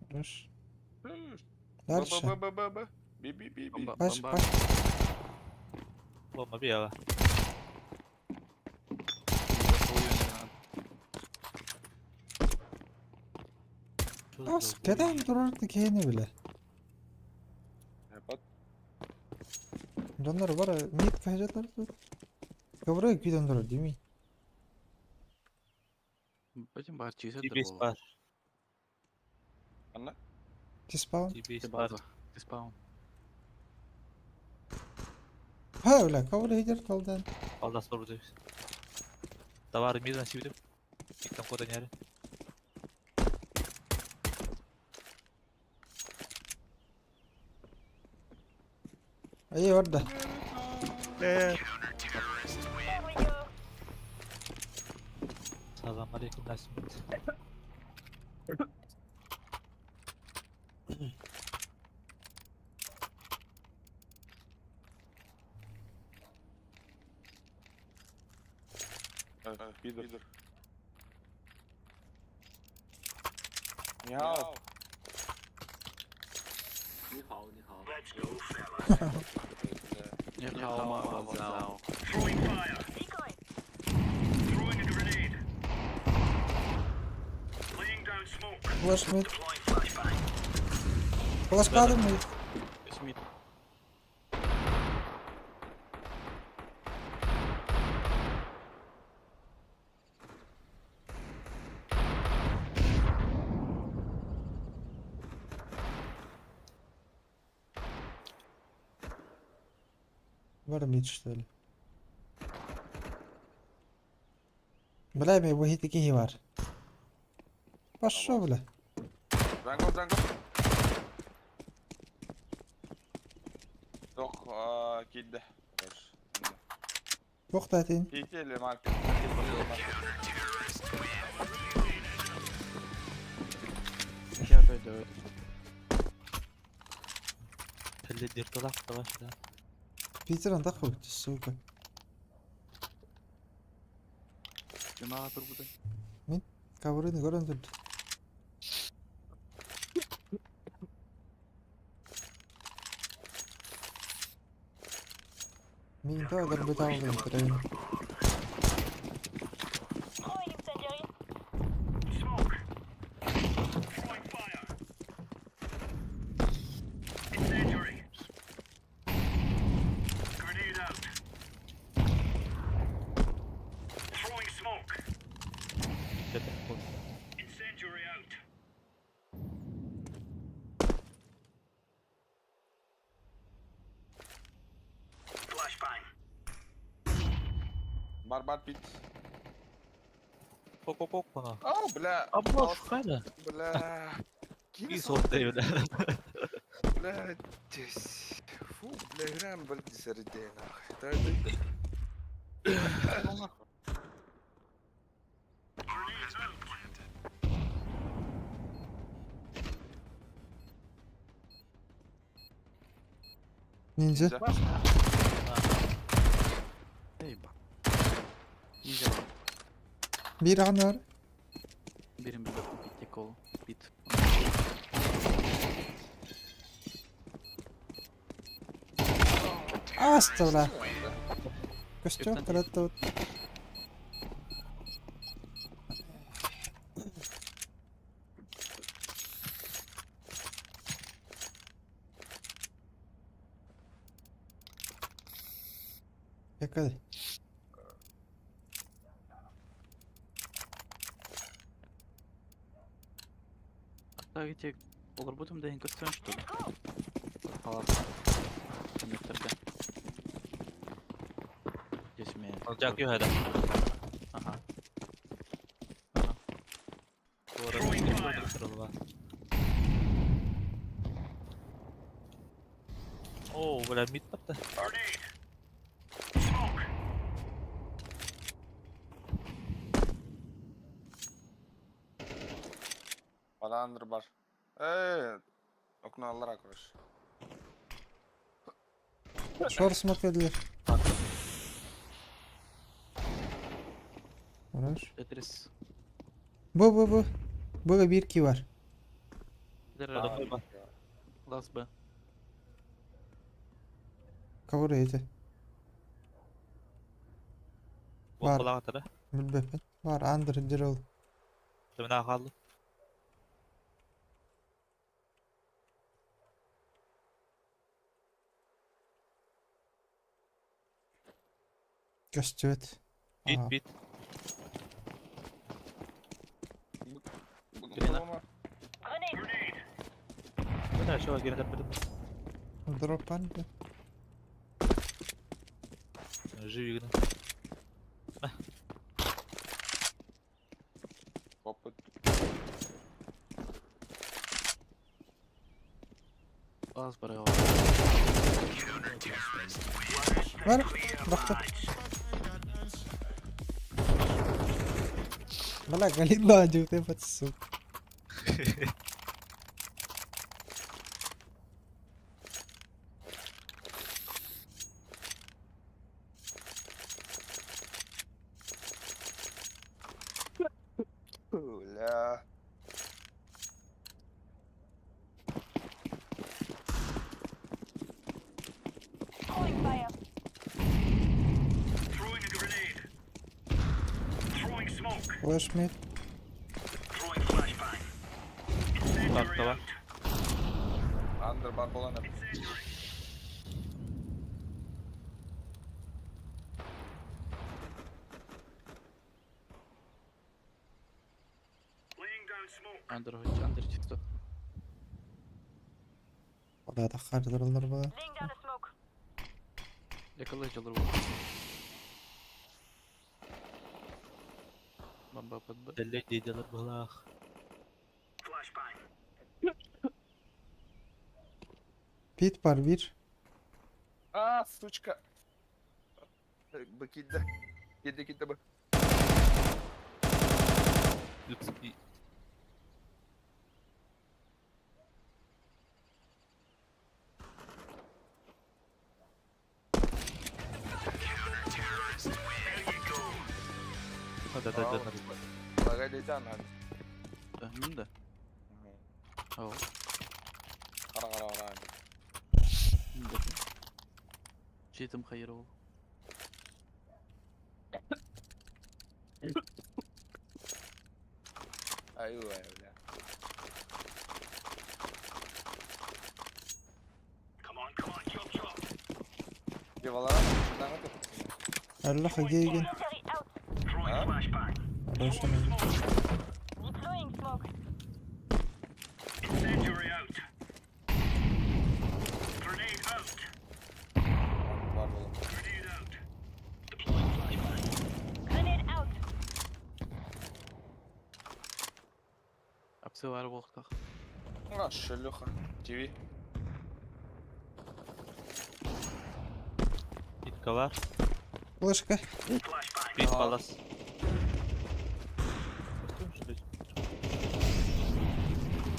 Хорош. Дальше.
Б Б Б Б. Би би би би.
Бомба,
Паш,
бомба.
паш.
Бомба бияла.
Ас, кэдээн турар киһини билэ.
Апат.
Дьоннор бары мид кэһэжэлэр тут. Көбүрэ күүтэн турар дими.
Бачым бар чисер
Тибис бар.
Анна.
Тиспаун.
Тибис бар.
Спаун.
Ха, бля, көбүрэ хидер талдан.
Алдас бар бу Товар мирно сибитим. Иктан кода няре.
Ай, барда.
Салам алейкум Насимит.
Пидор. Мяу.
Let's go, fellas.
Не хау ма
Throwing fire. Throwing a grenade. Laying down smoke.
Флеш мид.
Deploying flashbang.
Флеш падал мид.
Смит.
Бар мид, что ли? Бля, мен бу хити киһи бар. Пошел, бля.
Занго, занго. Тох, кидде.
Тоқтатын.
Кители маркет.
Я дойду.
Дирталаах давай сюда.
Питер антах қойыпты, сука.
Кимаға турбута.
Мин коврыны көрөн турду. Мин тоҕо бытаалын көрөйүн.
Бар бар пит.
Пок-пок-пок,
Ау, бля.
Обложь, хайда.
Бля.
И сотый, бля.
Бля, здесь. Фу, бля, играем, блядь, среди нахуй. Да, да. Ну нахуй.
Ниндзя.
Ниндзя.
Биир аҕаны бар.
Берем бибер купить тебе колу. Пит.
Ааста бля. Көстүөх тараттабыт. Якады.
Оставите олорбутум да костюм что ли? Палатка. Коннекторга. Здесь у меня.
Жак юхайда.
Ага.
О, бля, мид тапта.
Баландр бар. Эй, окно аллара, короче.
Шор смок edilir. Хорош.
Тетрис.
Bu bu bu. Bu bir ki var.
Лас Б.
Cover eti. Var.
Балагатара.
Билбеппин. Var under drill.
Мына қалды.
Көстүбэт.
Бит, бит. Мына шоға гранат берді.
Дроп бар ма?
Живи гына.
Опыт.
Лас Б.
Var. Бахта. Бля, галила дюты под сука.
Бля.
Flash mid.
Тартала.
Андер бар болан.
Андер, андер чисто.
Ода да хардырылар бу.
Я колледж олорбут. Бомба под Б.
Дәлле дейделер балах.
Pit var bir.
А, сучка. Б кидді. Кидді, кидді б.
Люкс би. Да, да, да.
Лагай дейтан.
Мин да. О,
Қара қара қара.
мин да. Жетім қайыр ол.
Аю, аю, бля.
Come on, come on, chop chop.
Девалара, нағыты.
Аллах гейген.
Throwing flashbang.
Хорошо.
Deploying smoke.
Incendiary out. Grenade out.
Бар болым.
Grenade out. Deploying flashbang.
Grenade out.
Апсы бар болықтақ.
А, шлюха. ТВ.
Питка бар.
Флешка.
Пит палас.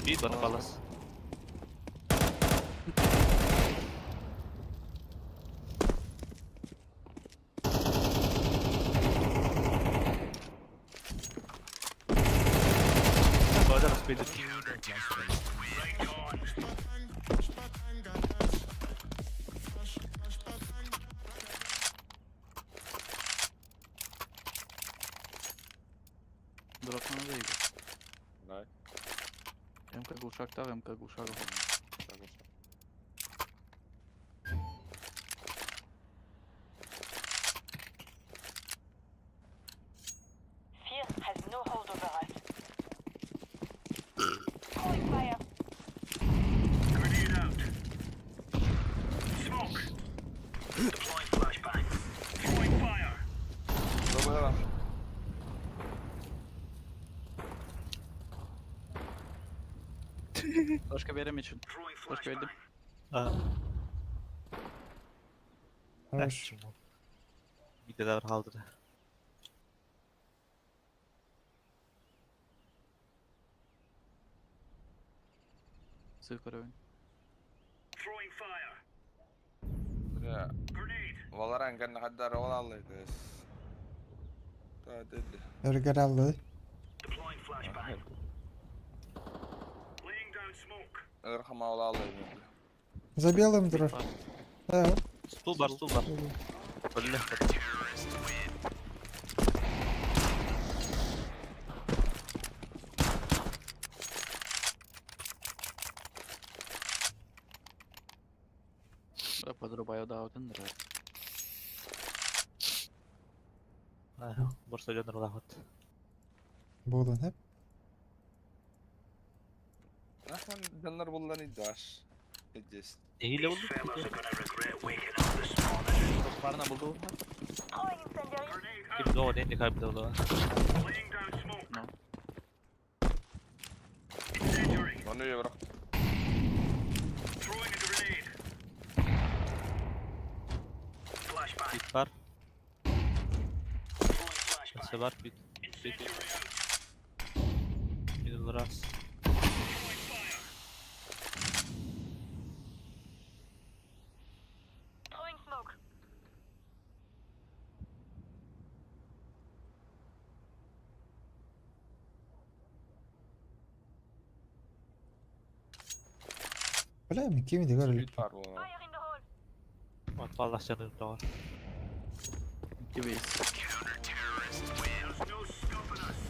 Пит бар палас. Базар успели.
Дропна да иде.
Дай.
МК глушак тав, МК глушак.
Fear has no hold over us. Throwing fire.
Grenade out. Smoke. Deploying flashbang. Throwing fire.
Добре.
Флешка берем için.
Throwing
Флешка бердим.
flashbang.
А,
Хорош.
Виделер қалдырды.
Ссылка район.
Throwing fire.
Бля.
Grenade.
Валаран кән хаддар ола алайды. Та деді.
Өргер алды.
Deploying flashbang. Laying down smoke.
Ырхама ола алайды.
За белым дров. Да.
Стул бар, стул бар. Бля.
Да, подрубаю да, один драйв.
Борса жонор лахот.
Болон хеп.
Нахман жаннар болдан идаш. Идес.
Ehile oldu.
Fellas are gonna regret waking up this morning.
Барна булду.
Throwing incendiary.
Grenade out.
Kim doğru ne kaybı oldu.
Laying down smoke.
No.
Incendiary.
Оны евро.
Throwing a grenade. Flashbang.
Bit var.
Throwing flashbang.
Kase var. Bit. Bit.
Incendiary out.
Middle ras.
Throwing fire.
Throwing smoke.
Бля, мен кимди көрөлүк.
Бит бар болған.
Fire in the hole.
Ат палас жанып var.
Кибейс.
There's no stopping us.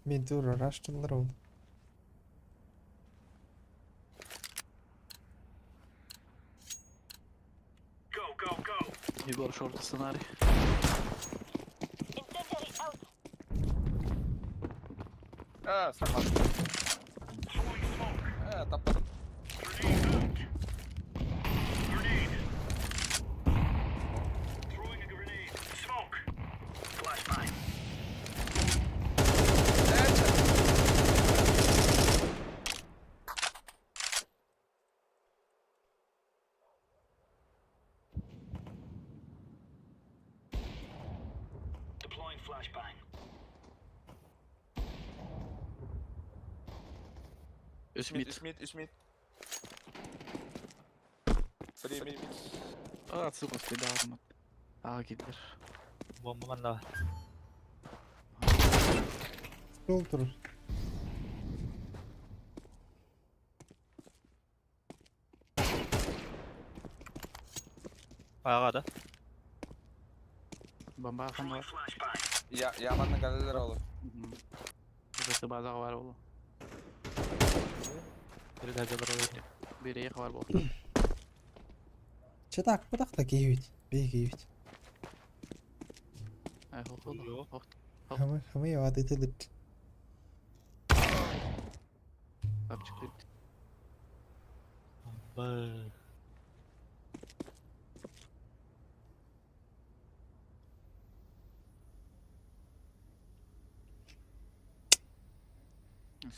Мен тура раштылар ол.
Go, go, go.
Егор шорт сценарий.
Incendiary out.
А, сама.
Throwing smoke.
А, таппадым.
Grenade out. Grenade. Throwing a grenade. Smoke. Flashbang. Deploying flashbang.
Үс
Үс mid,
mid.
үс mid, үс mid. Три mid, mid.
А, сука, стыда А, киирдилэр.
Бомба манна баар.
Стол турар.
Ааҕа да.
Бомба ахан бар.
Я, я манна кэлэллэр ол.
Бу базаҕа баар буолуо.
Передача бар
Биир эйиэхэ баар буолуо.
Чэ так, бытах та киһибит. Бей киһибит.
Ай, хох, хох, хох.
Хамы хамы яват итилит.
Тапчык киирбит.
Бомба.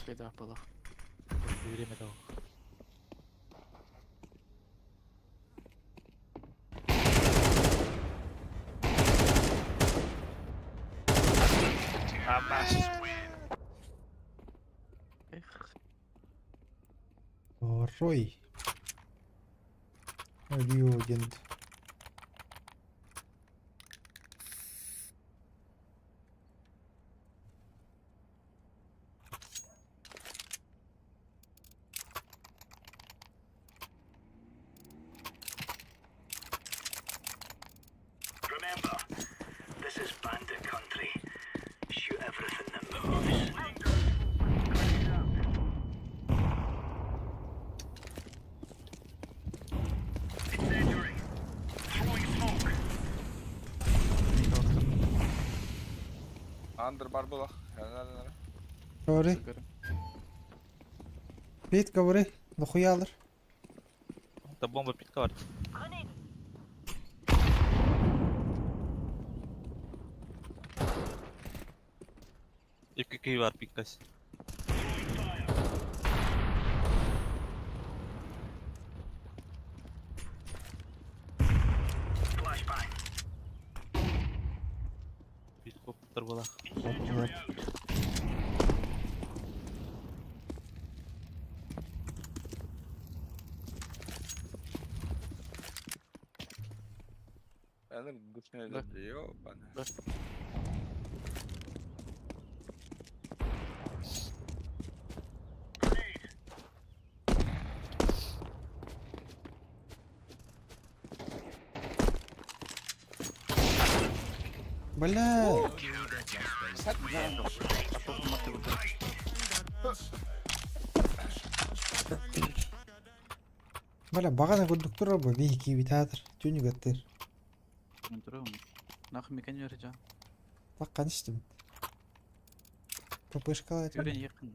Следа было.
Время того.
Эх,
Рой. Рюдент.
Remember, this is bandit country. Shoot everything that moves. Incendiary. Throwing smoke.
Under бар булах. Helal
Sorry. Бит говори. Нахуя алыр?
Да бомба пит карт.
Grenade.
Икки кий бар пиккас.
Flashbang.
Пит коптер була.
Incendiary out.
Benim güçlü diyor bana.
Бля. Бля, бағана көрдік тұр ғой, бей киби театр. Тюню гаттыр.
Нахуй мекен жөрі жа.
Баққан іштім. ППшкалар.
Өрен якын.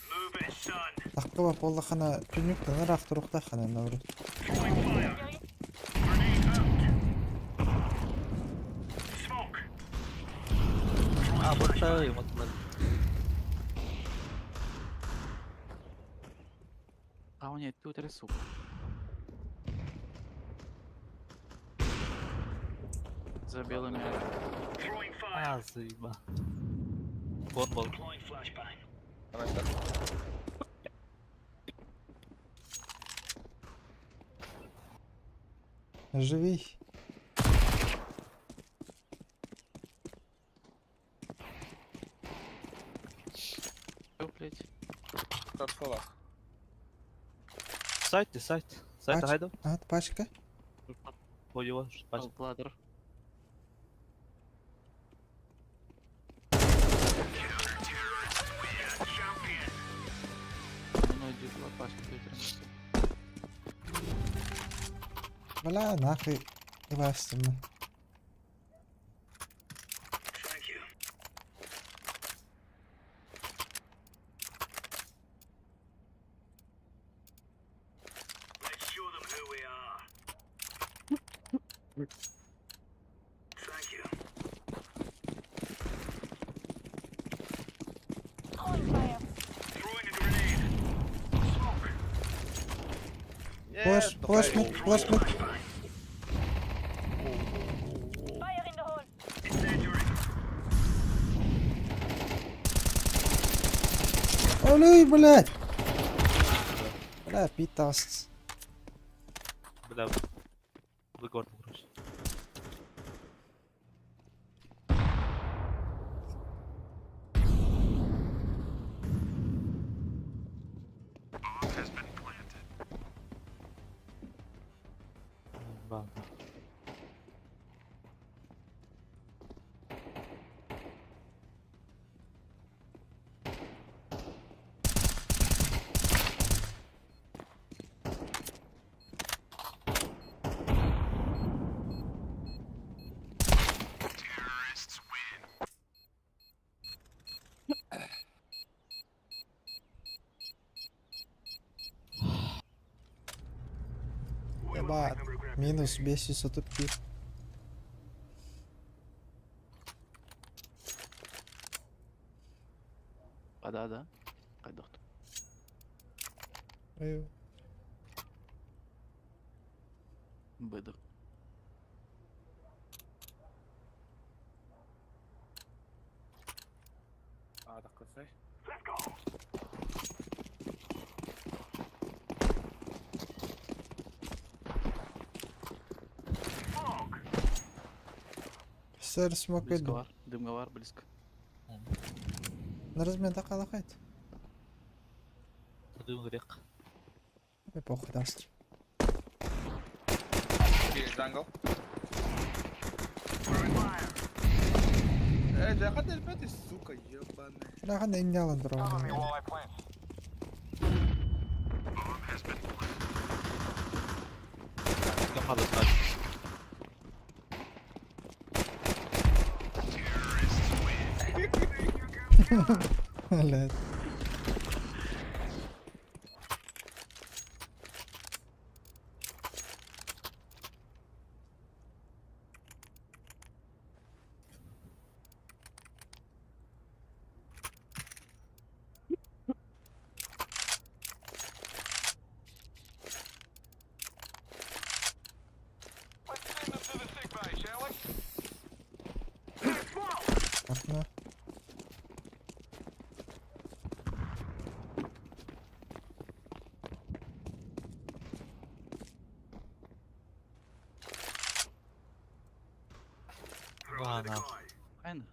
Move it, son.
Таққы бар боллахана түнүк таңыр ақтыруқта хана наоборот.
Throwing fire. Grenade out. Smoke.
А, вот та и вот
А у нее тут сука. За белыми.
Throwing fire.
А, заеба. Вон был.
Deploying flashbang.
Живи.
Всё, блядь.
Тарталах.
Сайт, сайт. Сайт
Пач-
хайду.
А, пачка?
Ой, пачка.
Ладер. Ну, иди, лопашка,
Бля, нахуй. Ивастым.
Thank you. Let's show them who we are. Thank you.
Throwing fire.
Throwing a grenade. Smoke.
Флеш, флеш мид, флеш мид.
Fire in the hole.
Өлүй, блядь! Бля, питас.
Бля, выгорно, короче. Ладно.
Ебать. Минус 535.
Да, да. Хайдах. Быдах.
А, так косай.
Сэр смок
Близко
иду.
бар. Дымга бар, близко.
На размен так алахайт.
Дым грех.
Ой, похуй даст.
Jungle. Э, да хата ты, сука, ебаная.
Бля, хана иннялан дуран.
Камада знать.
Блядь. Окно.
Ладно.
Правильно?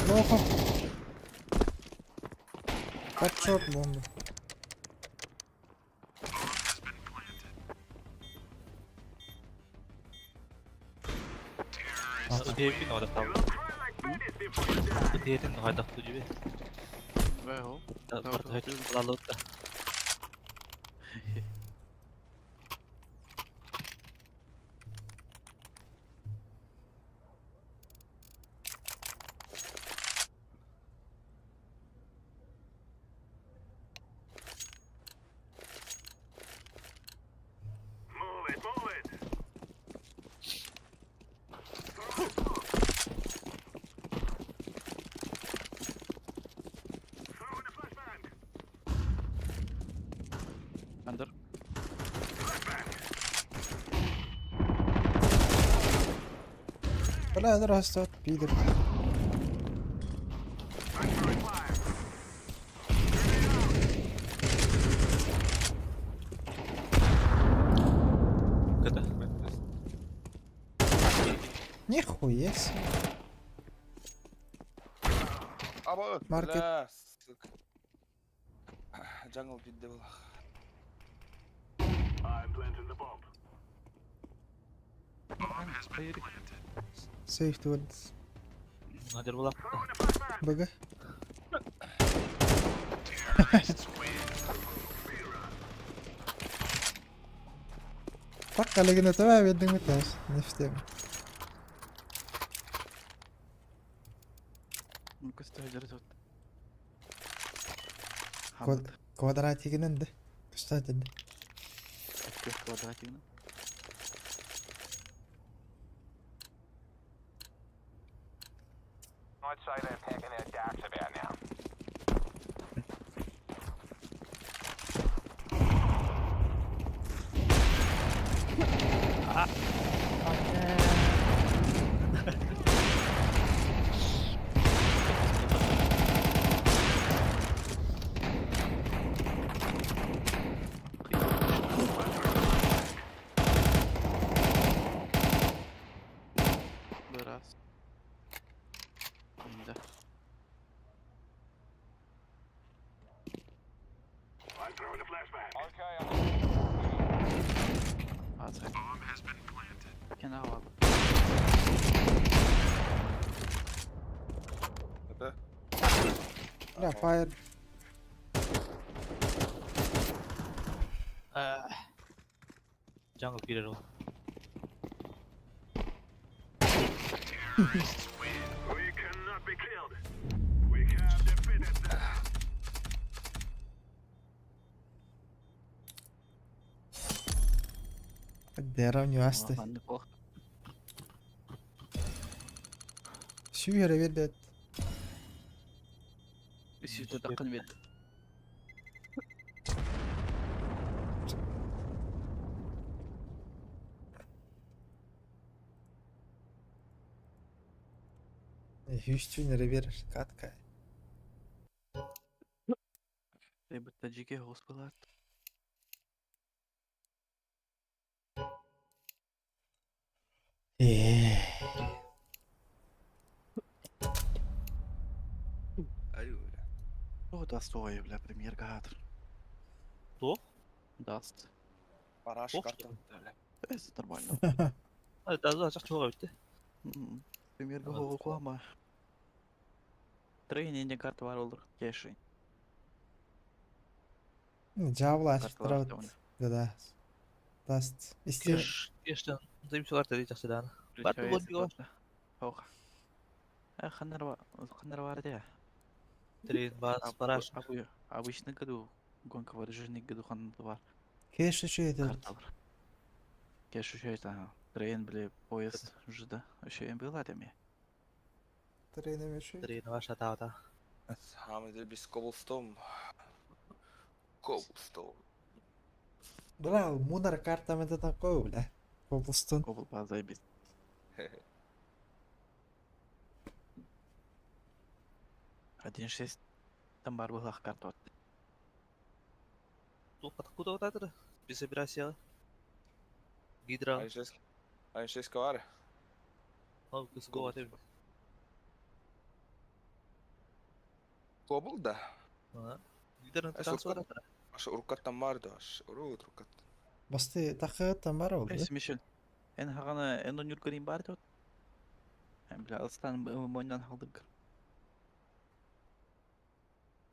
Плохо. Подшот бомбу.
Удивительно, вот там. Удивительно, хайдах тудюбе.
Бэхо.
Лалута.
Андер.
Бля, здравствуй, пидор.
Когда?
Нихуя себе.
Аба,
Маркет.
бля, сука. Jungle бит был.
Сейф туалет.
Надер была.
БГ. Так, коллеги, давай ведем этаж. Не в тему.
Ну-ка, стой, держи вот. Хамат.
Квадратигинен да. Кстати, да.
Квадратигинен.
I'd say they're packing their darts about now.
Кена бар.
Это?
Бля, фаер.
Jungle киирэр ол.
Деревню асты.
Маннык ох.
Сүүрэ биэрбэт.
Үсүтэ таххан бит.
Үстүүн эрэ биэрэр катка.
Бит таджике хоспалат.
Ээ.
Аю, бля.
О, даст ой, бля, премьер гатр.
Кто?
Даст.
Параш
Ох,
карта, бля.
Это нормально.
А, да, да, чах чуга битте.
Премьер гого куама. Трейнинг карта бар олдыр. Кеши.
Жабыла
Карталар
ачтырабыт. Да. Даст. Истер.
Кеш, кештен заимсу карта дей жакшы дааны. Бар бу гол.
Ох. Ханнар ханнар бар де.
Трейн бас, параш.
Обычный году гонка вооружений году хан бар.
Кеш үчүй
Карталар. Кеш еще это трейн, бля, поезд ЖД. Еще им было там.
Трейн үчүй.
Трейн ваша та-та.
Хамы без Cobblestone. Cobblestone.
Бля, мунар карта мен такой, бля. Cobblestone.
Кобл ба заебись. 1.6 там бар была карта.
Тут откуда вот это? Без операции. Гидра.
1.6 кавар.
Ну, кысго это.
Кобл да.
Гидра на
Аш Аш уркаттан бар да, аш урут уркат.
Басты тахыттан бар ол.
Эс Мишель. Эн хагана эн он юркарин бар дот. Эн бля алстан мойнан халдык.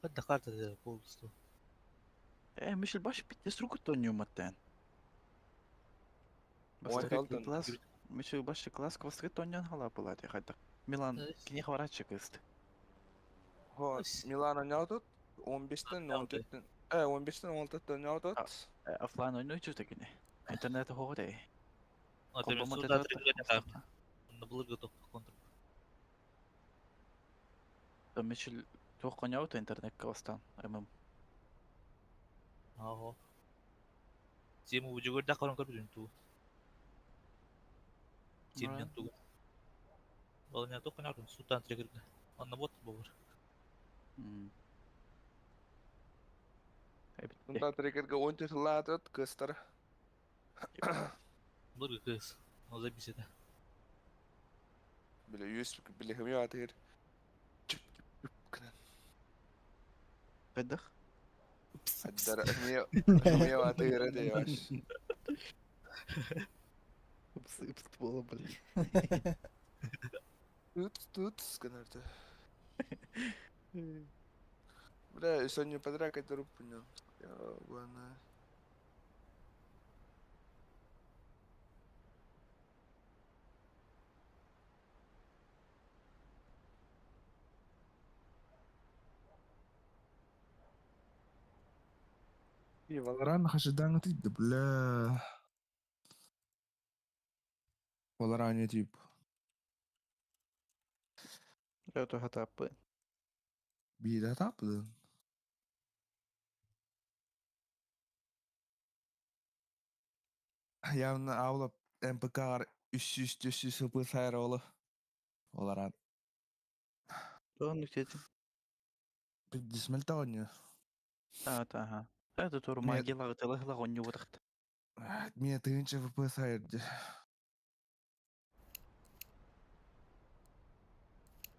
Хадда карта де полностью.
Э, Мишель баш бит руку нюматтен.
Ой,
Бастык класс. Мишель баш класс квасты тонян хала была де хайда. Милан кини хварачы кыст.
Хо, Милан ойнадыт 15-тен 14-тен. Э, 15-тен 16-тен ойнадыт.
Офлайн ойнойчу тегине. Интернет ходе.
А ты сюда три карта. На блыгы топ контр.
Мишель туох коняута интернет квастан. ММ.
Ага. Тему үжүгөр да каран көрбүдүм ту. Тем ту. Ол не тоқ конярдым сутан триггерге. Анна бот болор.
Сунта трекерге 14 латыт кыстар.
Блыгы кыз. Но запись это.
Бile 100 бile хымы атыр. Чүп чүп кынан.
Кайдах?
Аддар хымы хымы атыр де яш.
Упс, упс, было, блин.
Тут тут сканарты. Бля, сегодня подряд это рупню. Ебана. И Valorant хашидан ты, бля. Valorant тип.
Это хатапы.
Бида тапды. Явно авла МПК 300 400 хп сайыр олы. Valorant.
Тону кстати.
Дисмельтоне.
А, ага. Это тур магила телехла гоню ватахт.
Мне тынча ФП сайыр.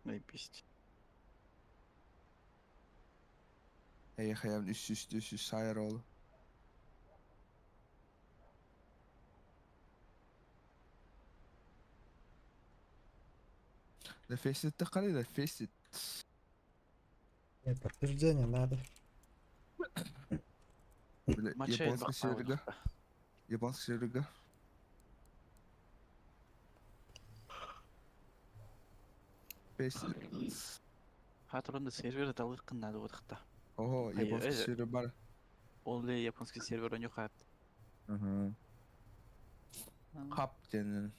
Наебись.
Эй, хаям 300 400 сайыр олы. Да фейсит қарай да фейсит.
Нет, подтверждение надо.
Бля,
Мача
японский
элбэх
серверга. Японский серверга. Фейсит.
Хатырында сервер талык надо вот
Ого, японский сервер бар.
Ол ли японский сервер оню хат.
Ага. Хап диэн.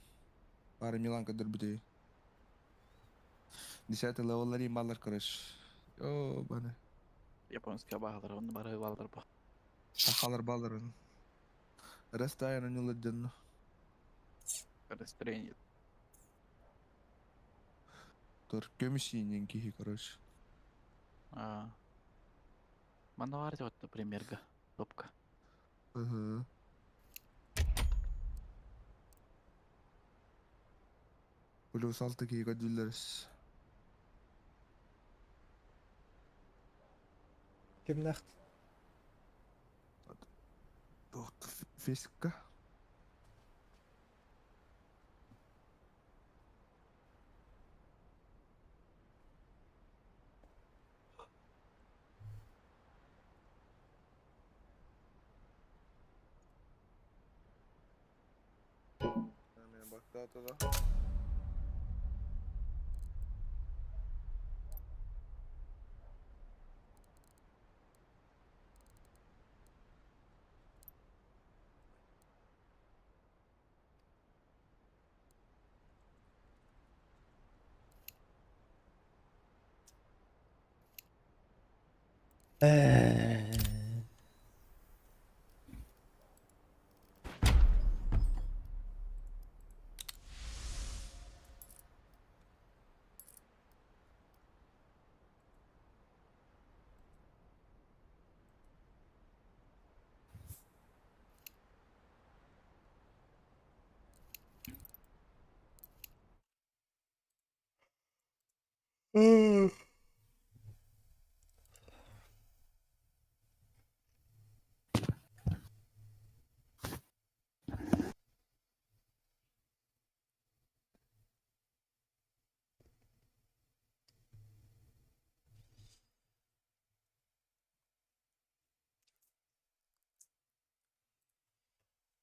Бары Миланка дөрбүтүй. Десятый левеллари маллар короче. О, баны.
Японский багалар, он бары балдар бу.
Сахалар баллар он. Растаян онюлар дьонно.
Расстроение.
Тор көмүс иинен киһи короче.
А. Манна бар вот, например, топка.
Ага. Плюс алты киһи көрдүүллэрис.
Кимнәхт?
Туох физика. Бактата да.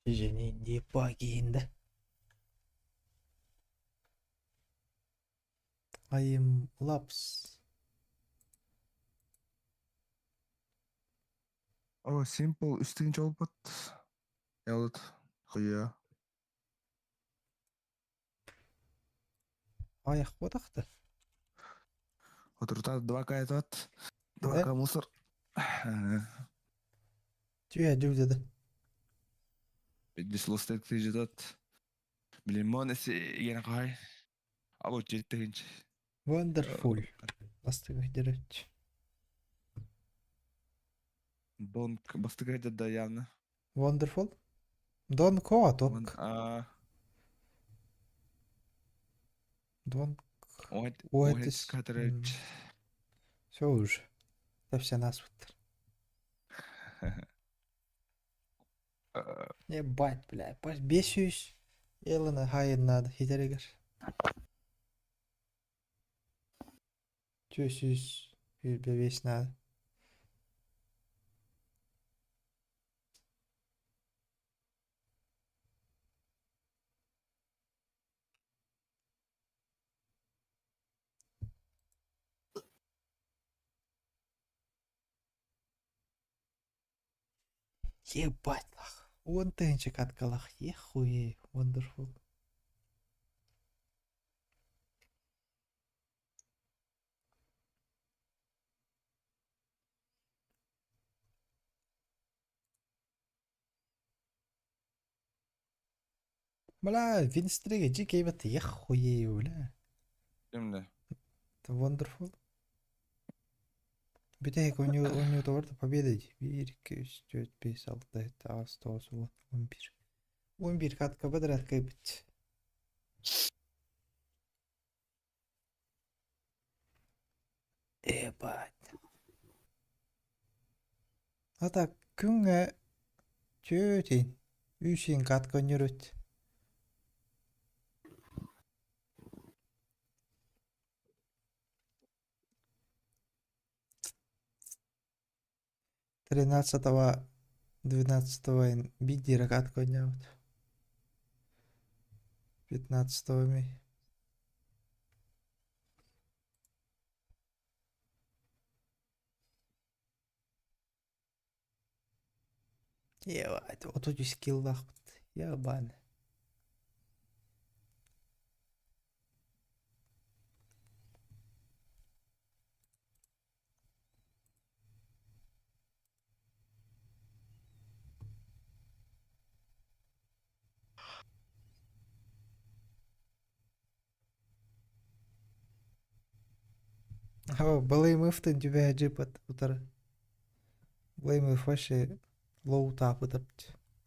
Жени не погинда. I am Labs.
О, Simple үстүн жолбот. Ялыт. Хуя.
Аяқ бодақта.
Отырта 2 кайтат. 2 к мусор.
Түйе деді.
Дислостек тижетат. Блин, эси яна кай. Або жеттегинч.
Wonderful. Бастыгы дерет.
Донк бастыгы да явно.
Wonderful. Дон Коа топк.
А.
Дон
Ой,
Уэтис.
Катерич.
Все уже. Да все нас вот. Ебать, бля, бесюсь. Елена хайын надо, хитерегер. Чөсүс, бес надо. Ебать, лах. Он тынчик откалах. Ехуе, wonderful. Бля, Винстрига, джи ехуе, бля.
Кимде?
Это wonderful. Бүтәһик оню товарда победа 1, 2, 3, 4, 5, 6, 7, 8, 9, 10, 11. 11 катка подряд кайбит. Ебать. Ата күңгә чөтин үсин катка өнөрөт. 13-го 12-го биир катка оонньообут. 15-го эмиэ. Ебать, 33 киллаахпыт. Ебан. О, Балыймыфтын түбэһэ дьыпат утары. Балыймыф вообще лоу таапытап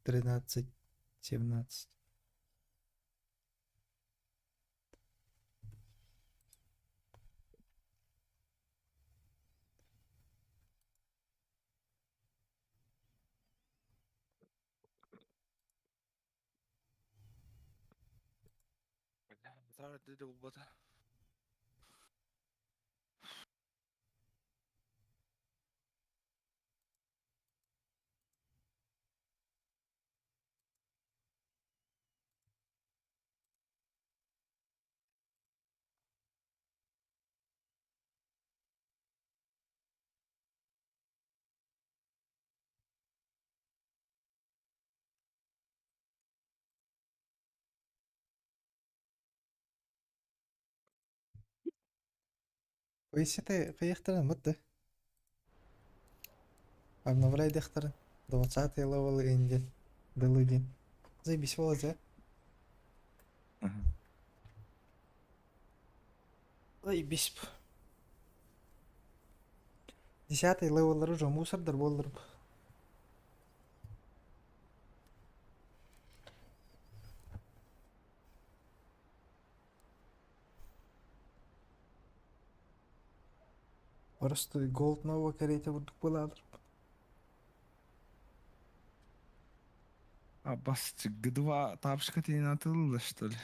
13-17.
Бля, dedi bulбата.
Кыйсите кыйахтарын бытты. Обновляй дехтарын. 20 левел инди. Дылы дин. Заебись волозе. Заебись. 10 левеллар уже мусордар боллар. Просто голд нова карете бурдук буолалар.
А бас Г2 тапочка тебе не натылила, что ли?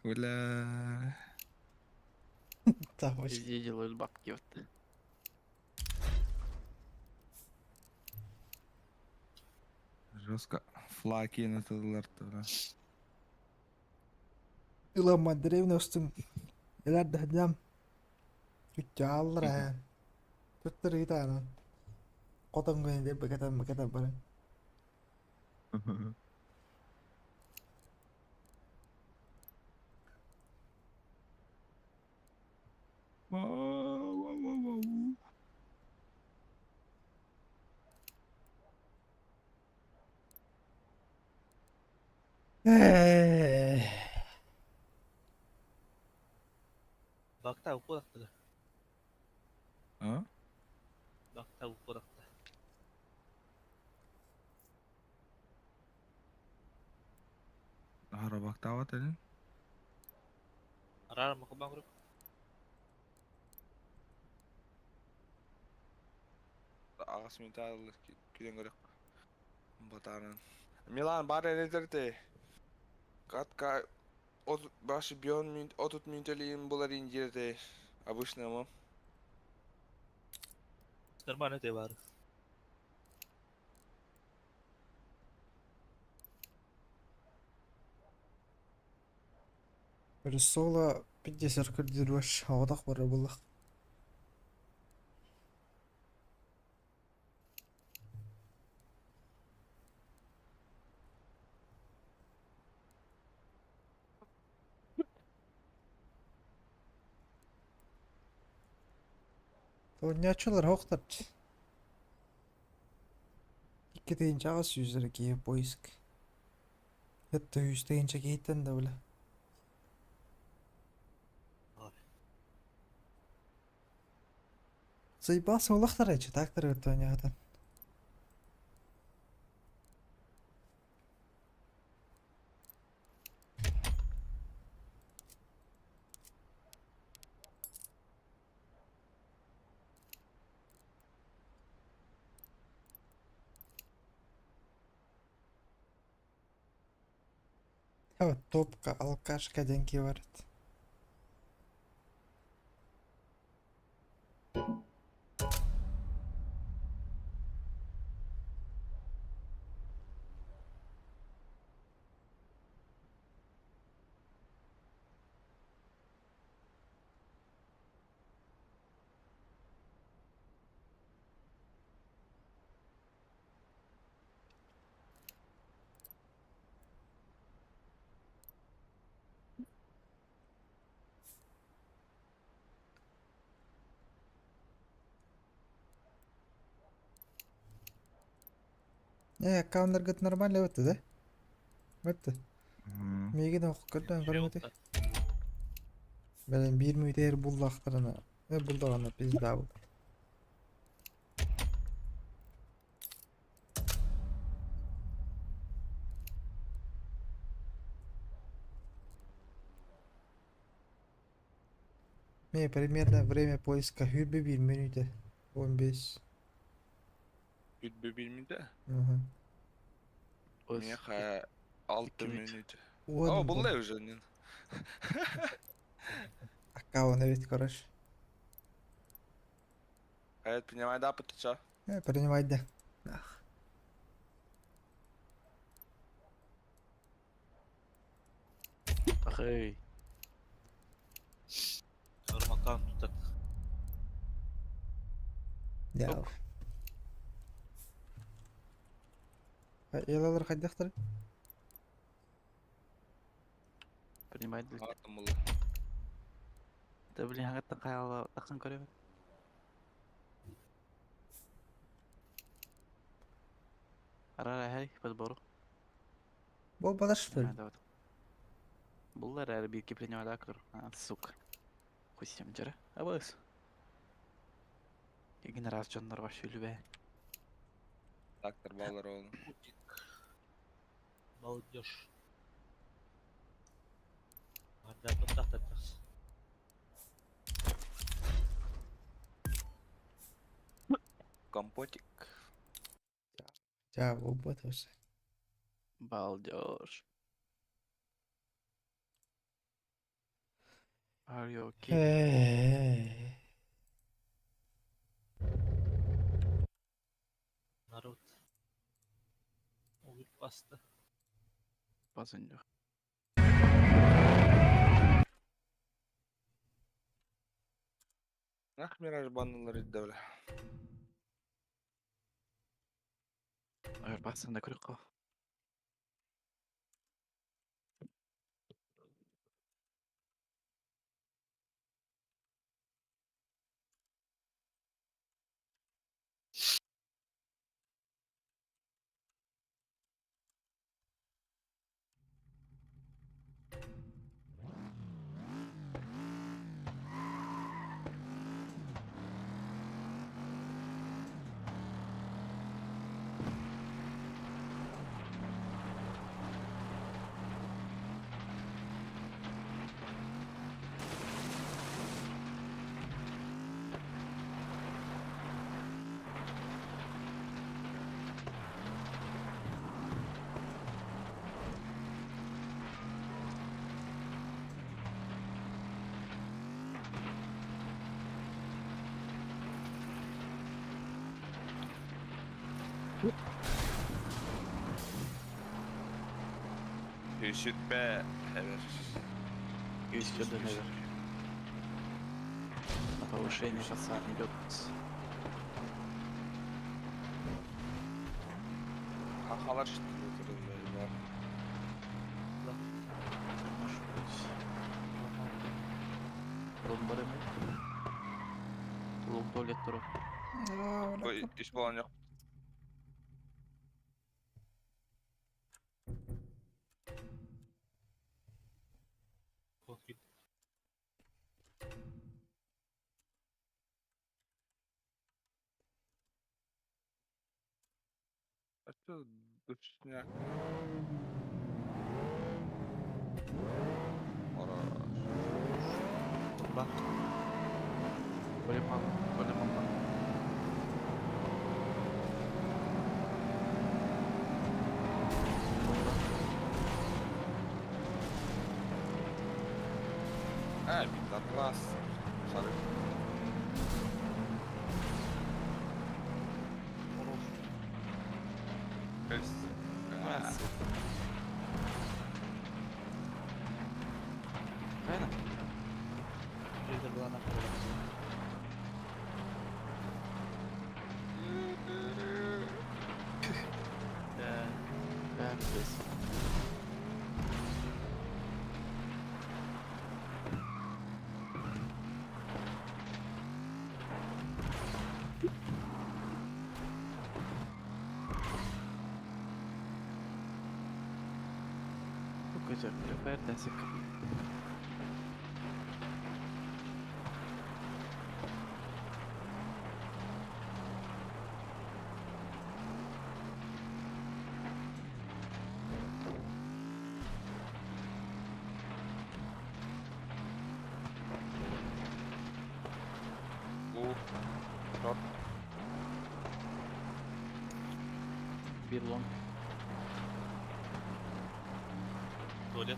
Бля.
Тапочка.
Везде делают бабки вот.
Жестко. Флаки натылылар бля.
Ыламма деревня устун элэр Түччааллар ээ. Туттар ыытаанан. Хотон гын быкатан быкатан баран.
Вау, вау, вау, вау.
Эх.
Бакта укуракта.
А?
Бакта укуракта.
Арабактават элин.
Арар макабang
Ағас металл күйден көрек. Батарын. Милан бар элетерте. Катка от башы бион минут отут минутелин булар индирте. Обычно ма.
Нормально те бар.
Bir соло 50 көрдүрбаш аҕатах бара буллах. Оонньооччулар оһохтор Икки тыһыынчаҕа сүүстэрэ киһи поиск. Это үс тыһыынча киһиттэн да бile. Заебался улахтар эчи тактар оонньоотон. О, топка, алкашка деньги варит. Не, аккауннаргыт нормально өттө да? Өттө. Миигин ох көрдөөн көрөмүтүй. Бэлэн биир мүйтээр буллахтарына, булдаҕына пизда бул. Мне примерно время поиска хүрбе биир мүнүүтэ. 15.
Хүрбе биир мүнүүтэ?
Мгм.
Миэхэ 6 мүнүүтэ. О, булла уже нин.
Аккаунт эбит, короче.
Hayat принимай да, пытыча.
Принимай да.
Ахэй.
Ром аккаунт тутат.
Я. Ялалар хайдахтар?
Принимай да.
Атым булла.
Да блин, хагаттан кайала тахсан көрөбүн. Арара хай, подбору.
Бу бада что ли?
Буллар әр бирки принимай да көр. А, сука. Хуй с ним жара. Абыс. Егин раз жоннор баш үлүбэ.
Трактор баллар ол.
Балдеж. Анда туттахтаттас.
Компотик.
Жа, болбот осы.
Балдеж. Are you okay?
Эй.
Народ. Угут басты.
Базын yok.
Нах Мираж баннылар идде бля.
Ör басында көрүк го.
Üşütme. Evet.
Üşütme наверх. На повышение пацан идет.
Хахалар что ли?
Может быть. Ломбары мы. Ломболет туру.
Ой, иш болан yok. А что душняк? Хорош.
Ба. Полиман, полиман.
А, пидорас. Шарик. Раз.
Правильно?
Лидер была на
Да. Да, здесь. Prefire 10 секунд.
Go. Short.
Bir long.
Туалет.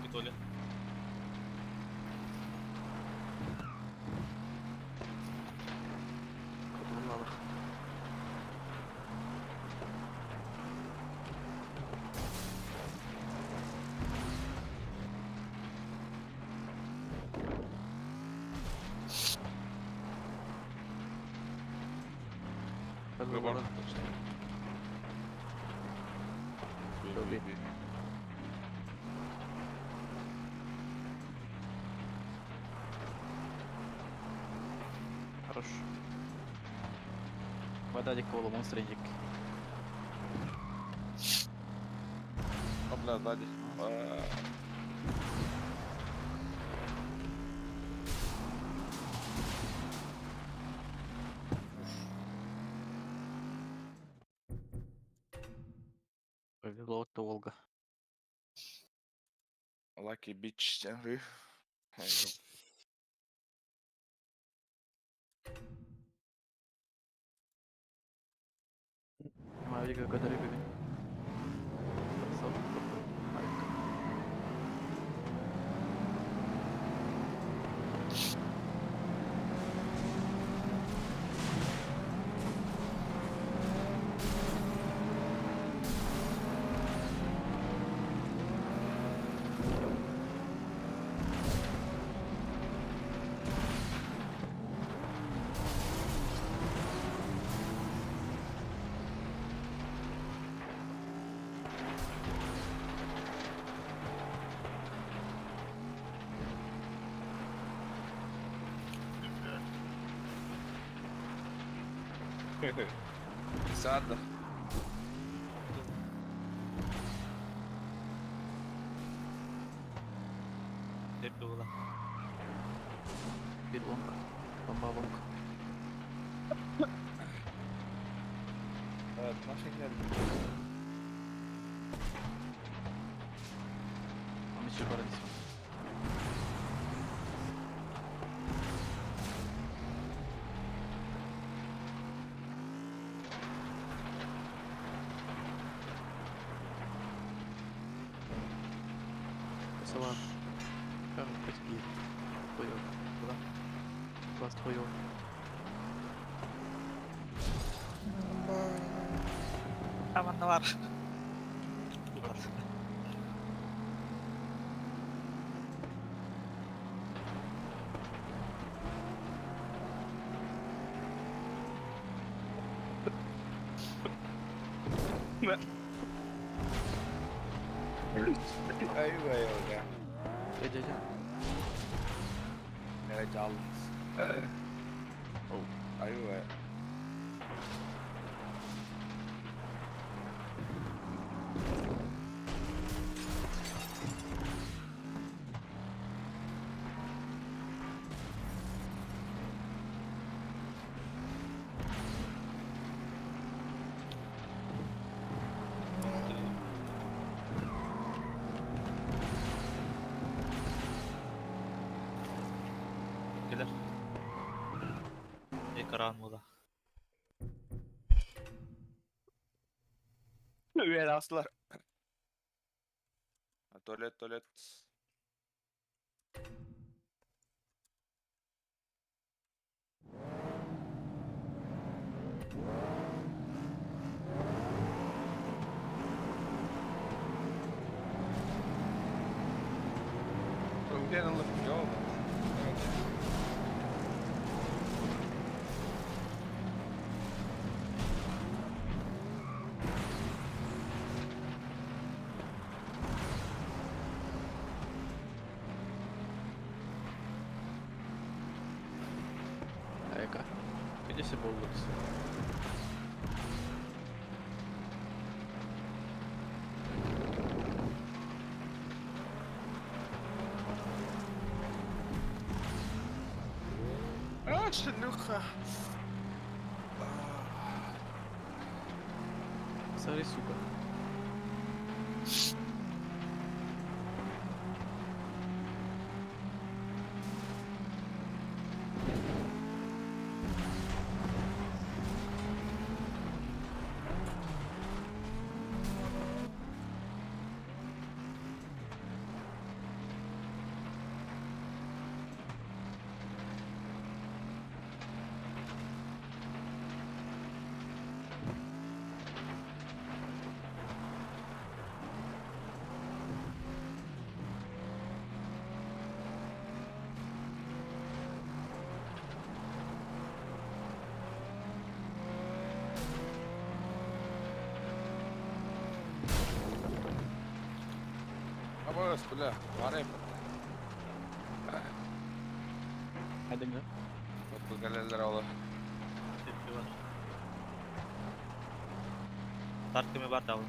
Икки туалет.
Кутуллалах.
Выбор.
B, B. Хорош. Вода дикого, монстр индик.
А, бля, сзади. А,
Повезло от Волга.
Lucky bitch. дьэ.
Мавика, который бегает. Мавика.
Сада.
Hep yola.
Bir long. Bomba long.
Evet, нафиг geldi.
Он еще парадис. Сова. Хуёв. Куда? Класс хуёв.
Аманналар.
Eyvah eyvah.
Gel gel gel.
Evet aldınız.
Oh.
Eyvah.
Gelir. Ekran moda.
Üye aslar. Tuvalet tuvalet. Уверен, лапьёва.
Видите, болбут.
А, шлюха.
Смотри, сука.
Абас, бля, барайм.
Хайдыңга.
Вот галелер алар.
Tepki var. Tarkımı var da alın.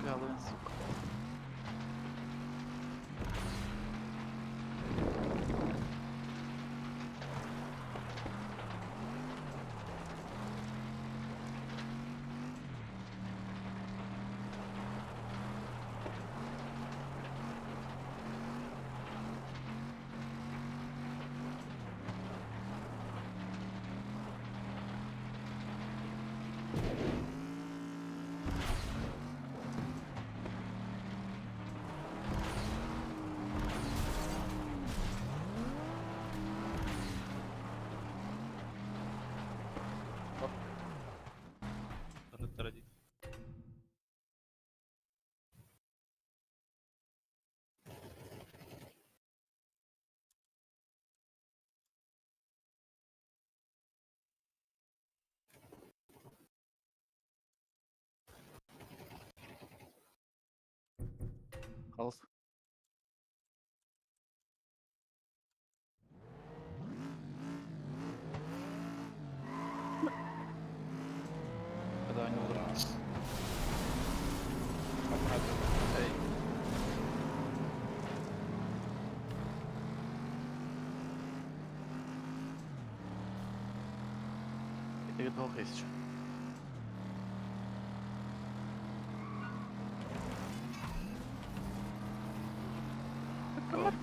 Галвин, сука.
Кондуктор один.
Халс. Когда они удрали. Эй. Это долго еще. Лайк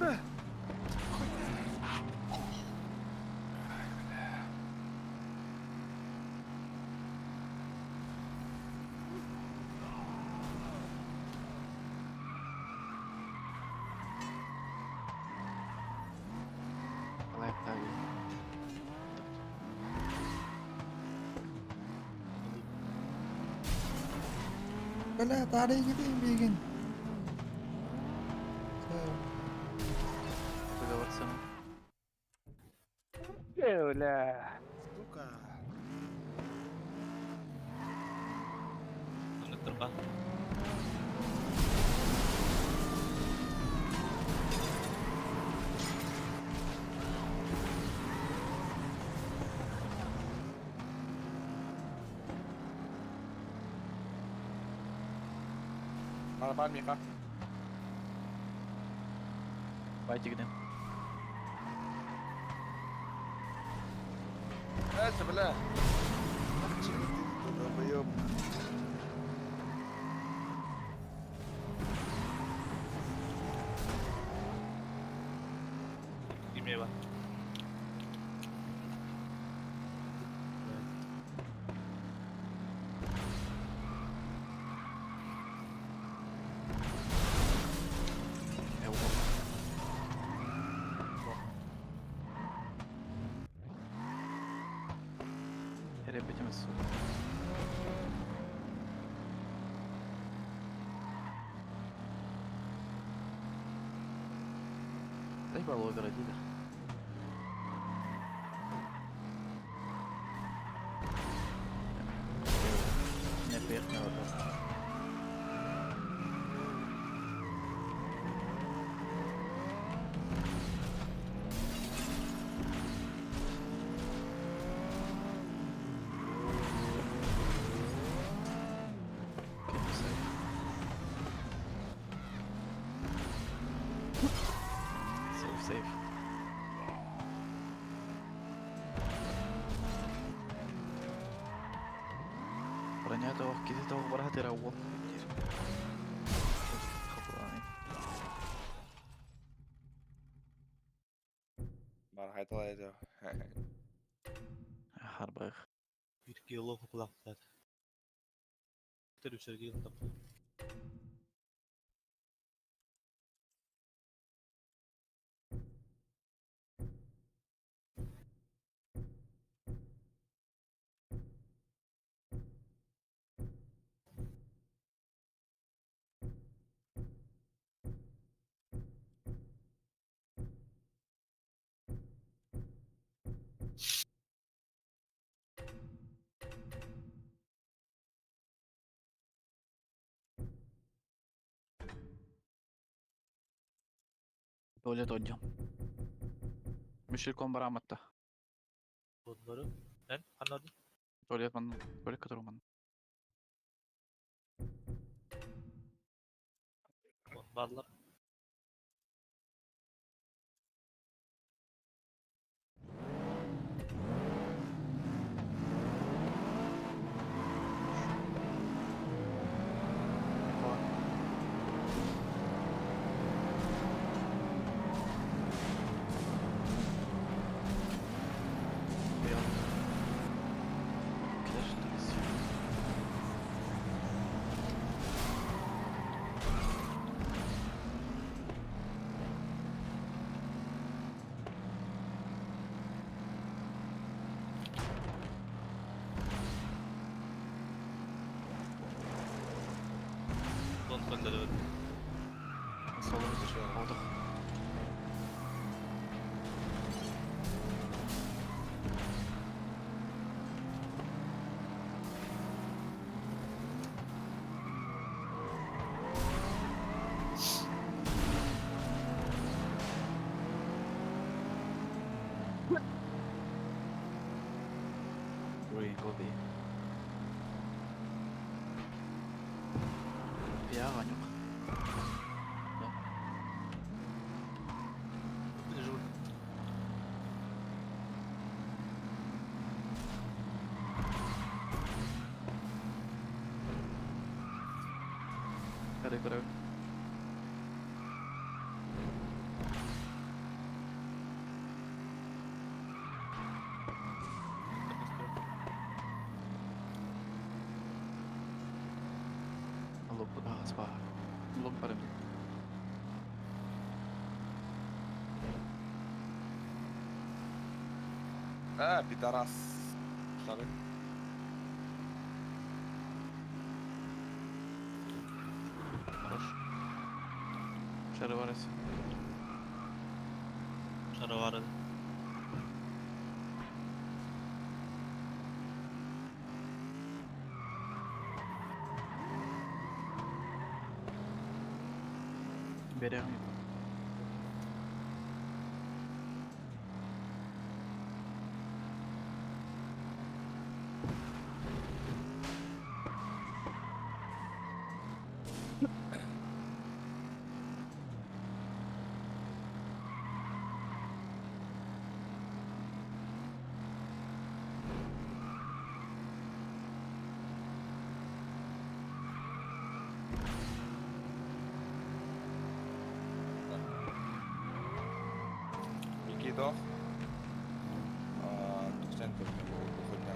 Бля, тары gideyim bir gün. Tamam.
Договор цены.
Бля. Сука.
Кондуктор бар.
Нормально, Миха.
Давайте где.
Это, бля. Долбоёб.
Имя var.
Көрбүтүм сука. Дай балловера дилер. Неприятный вопрос. Safe, safe. Броня тоох, киһи тоох бараха тира уол.
Бархайтала это.
Харбах.
Bir кило кулактар. Тэр үсэргэ тап.
Туалет отдел. Мишельком бараматта.
Bunları ben anladım.
Туалет манна. Туалет который манна.
Ballar. Kontrolleri
Solumuz olduk. Green, go B. Я Ванюк. Да.
Дежур.
Горы, горы. Лук, а, спа. Лук парами.
А, пидорас. Шары.
Хорош. Шары варас.
Шаровары.
Берем.
Никитов. Центр выходня.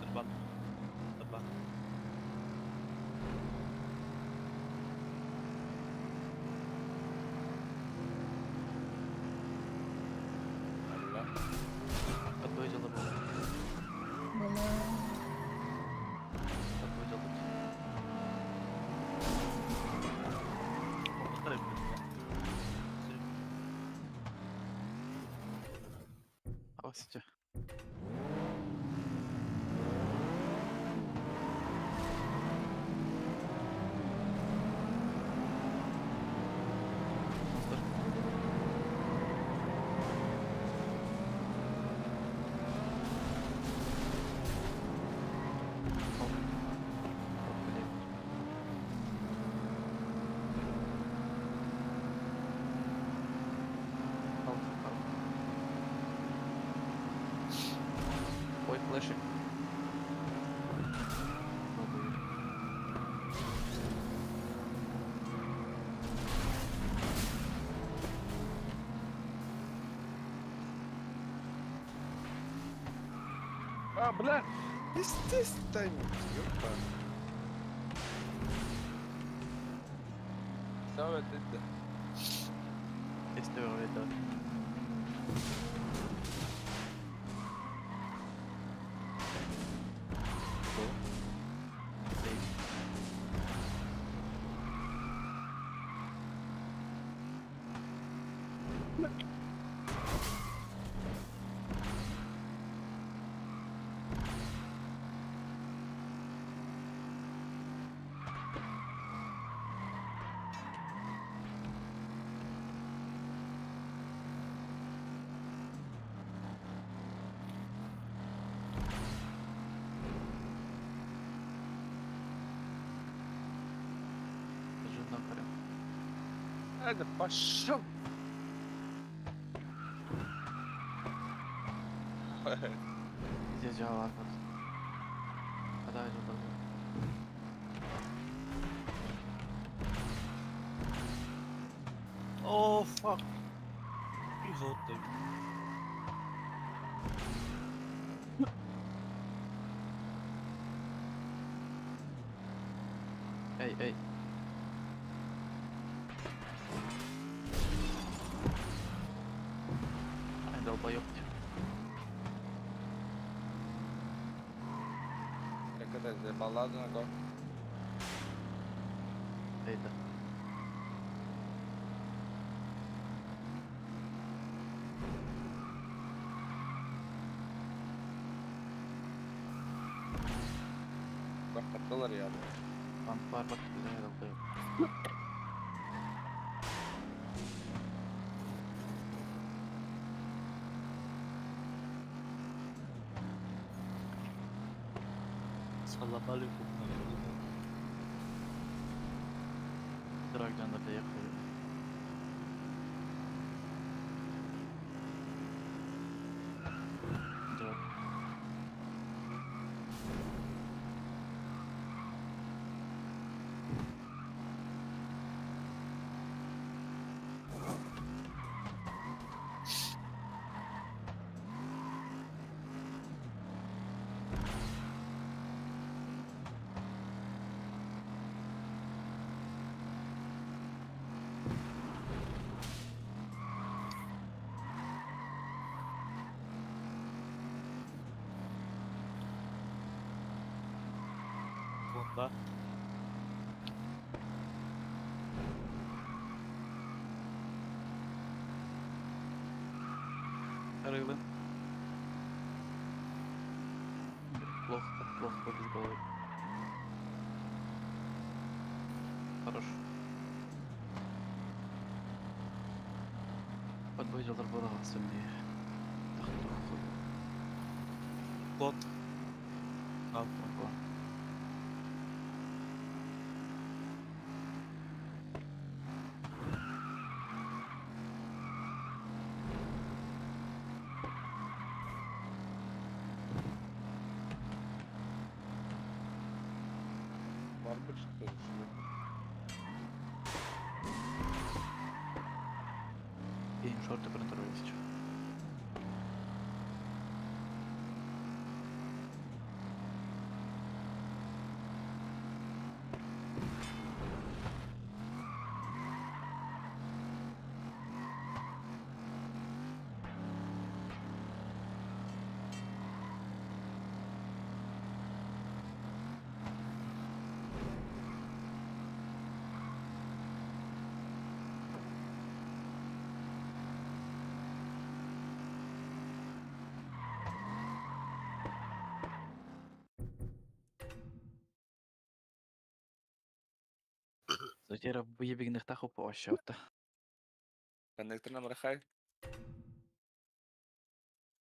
Тырбан. Тырбан.
Алла.
Подбой дела было. Костя. Монстр. Оп. Оп, блядь. Алт, алт. Ой, флешик. Пробую.
А, бля! Естественно, ёпта. Давай, ты, да.
Если да. Эй. Жена прям.
Это пошел!
Здесь жала вот. Подай же давай.
Oh fuck. Reload.
Эй, эй. Ай, долбоёб.
Когда балладу на го.
Эй, да.
Бахталар я.
Там пар бак, бля, долбоёб.
Салам алейкум.
Драгдан доехал. Драг.
Бомба.
Рылы. Плохо, плохо без головы. Хорош. Подбойдер было сумнее.
Клон. Ал.
Ого.
Барбыч тоже.
И шорты принтеру есть. Зутера выебигных таху по счета.
Коннектор нам рахай.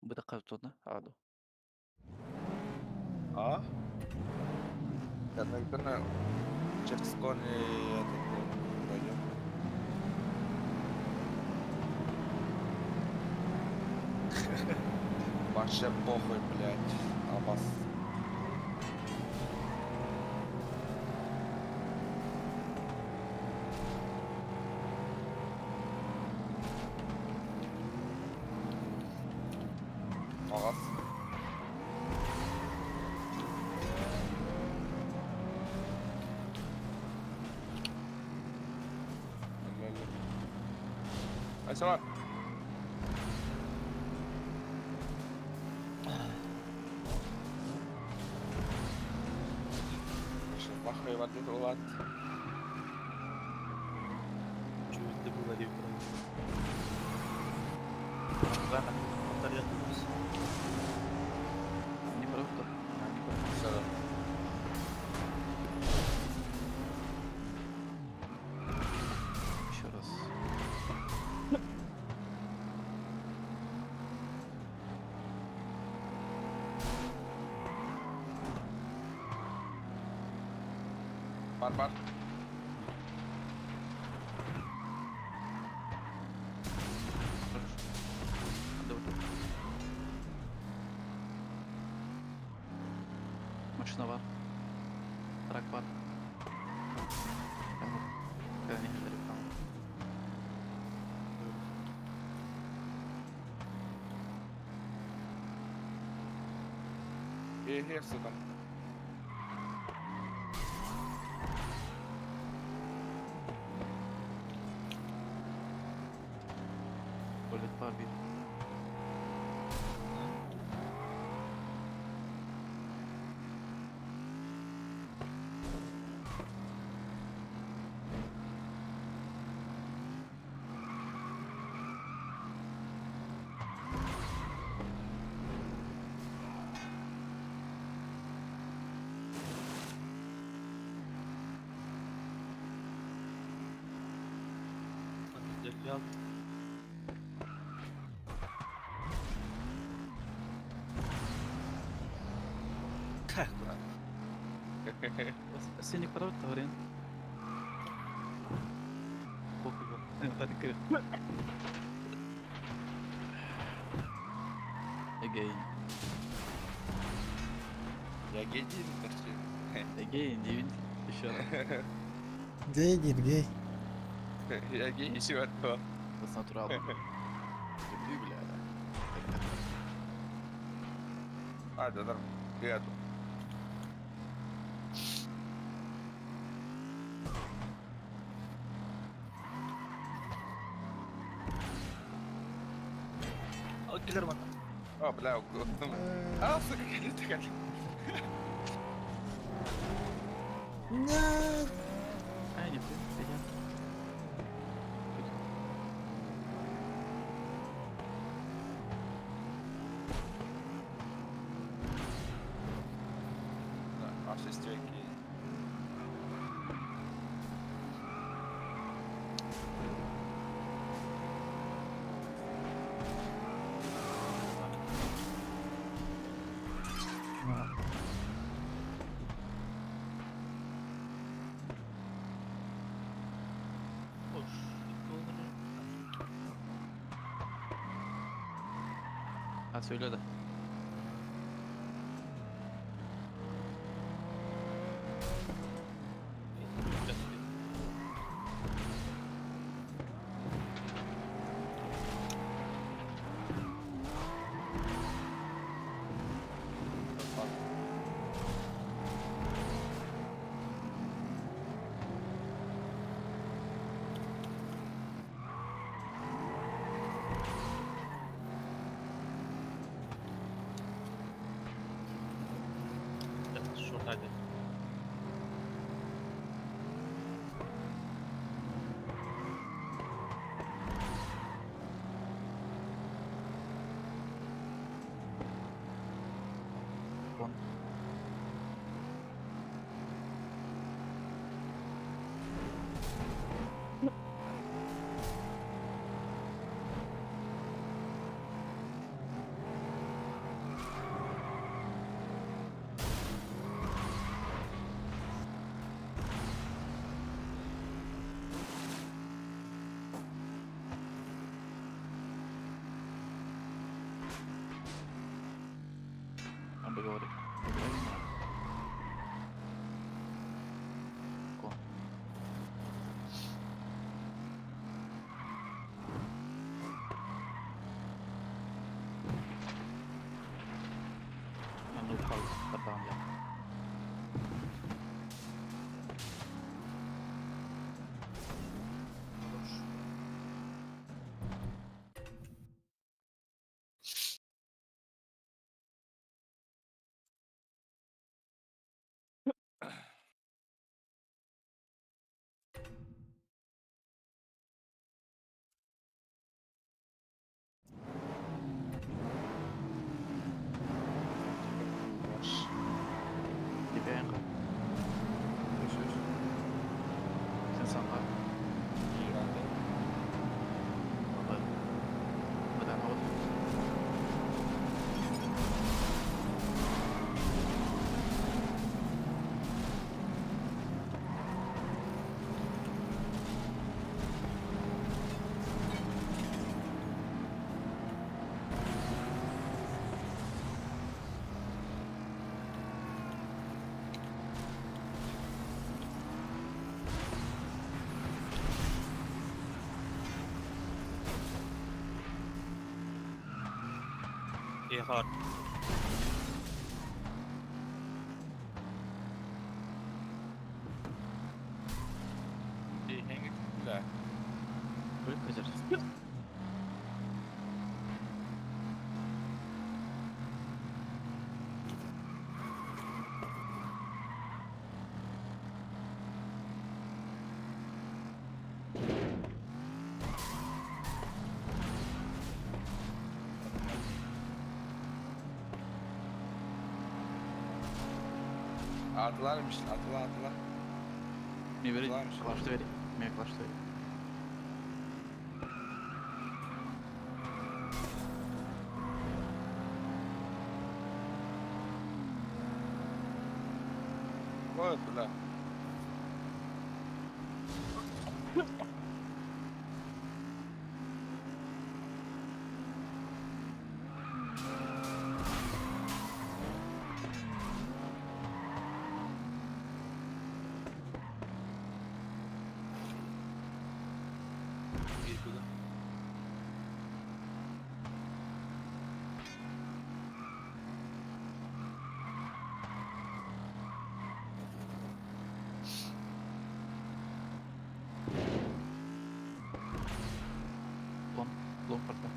Быта аду.
А? Коннектор через кони этот пойдем. Вообще похуй, блядь, на вас. Ағас. Айсалар. Нахуй воды улат.
Чего это было, Виктор? Ладно, повторять.
Не правда? А, не правда.
Все, да.
Еще раз.
Бар, бар.
Хорошо. Давай. Машина бар. Трак бар. Когда не там.
И все там.
Туалет бар bir.
Взял. Как?
Синий квадрат говорин.
Похуй.
Эгей.
Я гей, короче.
Эгей, девять. Еще раз.
Гей, гей.
Я гей еще одно.
Это натурал. Люблю, бля.
А, да, да. Привет.
О, киллер
О, бля, а, сука, такая.
Нет.
А, не ты, я.
Да, а шестерки.
Ha söyle de.
Short hadi.
Вон.
Тихо.
Да.
Көтөр.
Atılarmış, atıla atıla.
Мне бери,
Atlarmış.
калаш двери. Мне калаш двери.
Вот, бля.
Иди куда?
Лом, лом порта.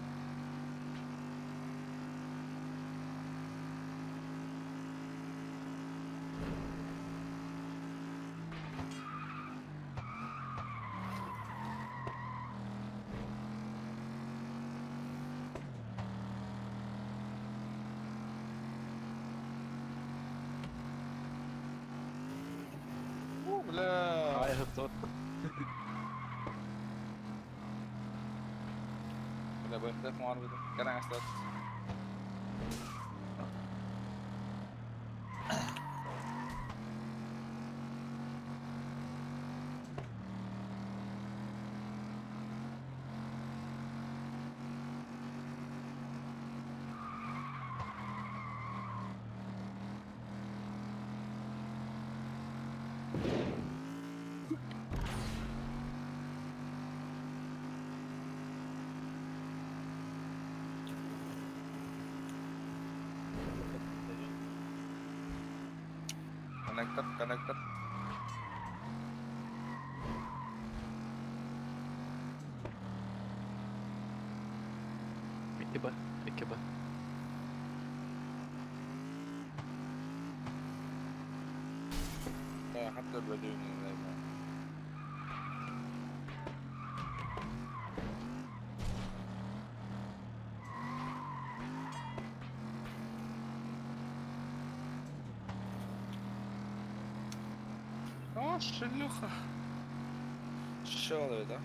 О, бля.
А, я тот.
Бля, БФТ маар бит. Кәрәң астат. Connector, connector.
Икки Б, икки Б.
Хәтта бөлүнү. О, шлюха. Шо да?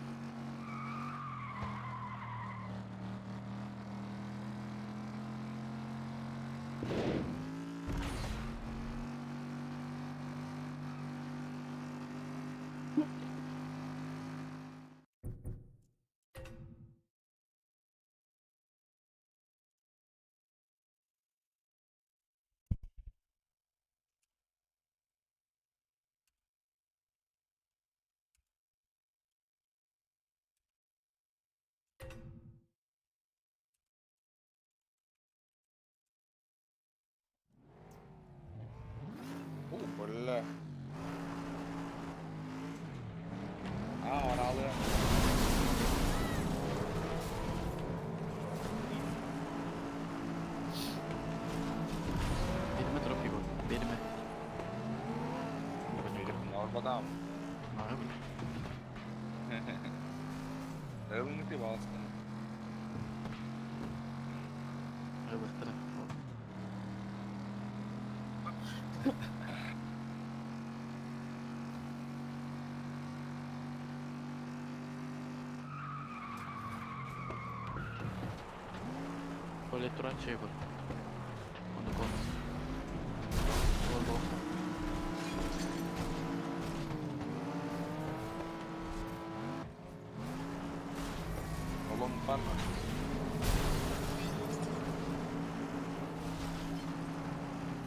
О, бля. А, оралы.
Береме трофи был. Береме.
Норбадам.
Норбадам.
Рыбный баласты.
Рыбахтара. Туалет туран чай бар. Оны конус. Ол
Олон бар ма?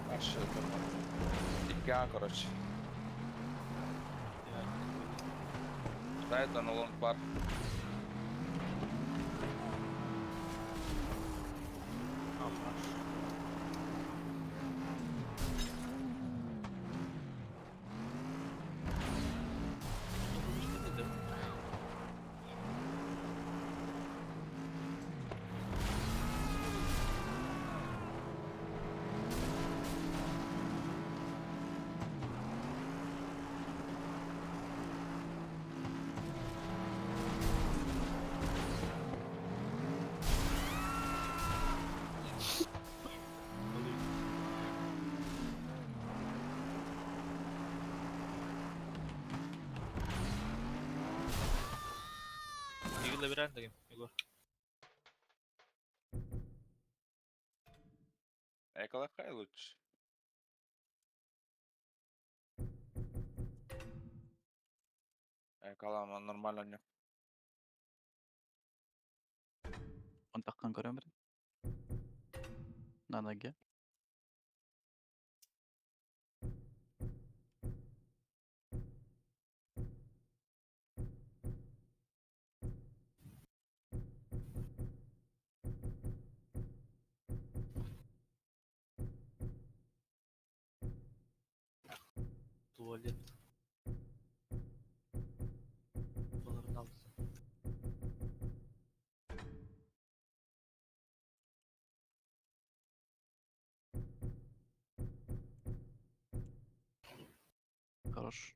Вообще нормально. Икки А, короче. Да, это на лонг бар.
Забираем таким, Егор.
Эколахай лучше. Эколама нормально не.
Он таккан көрөм бир. На ноге.
Туалет. Баларын алды.
Хорош.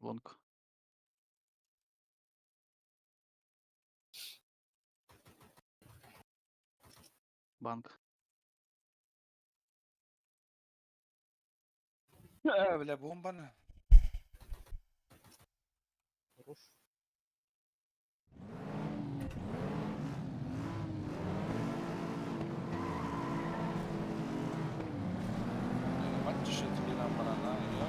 Лонг. Банк.
Бля, бомбаны.
Хорош.
Мать что тебе нам банана, я.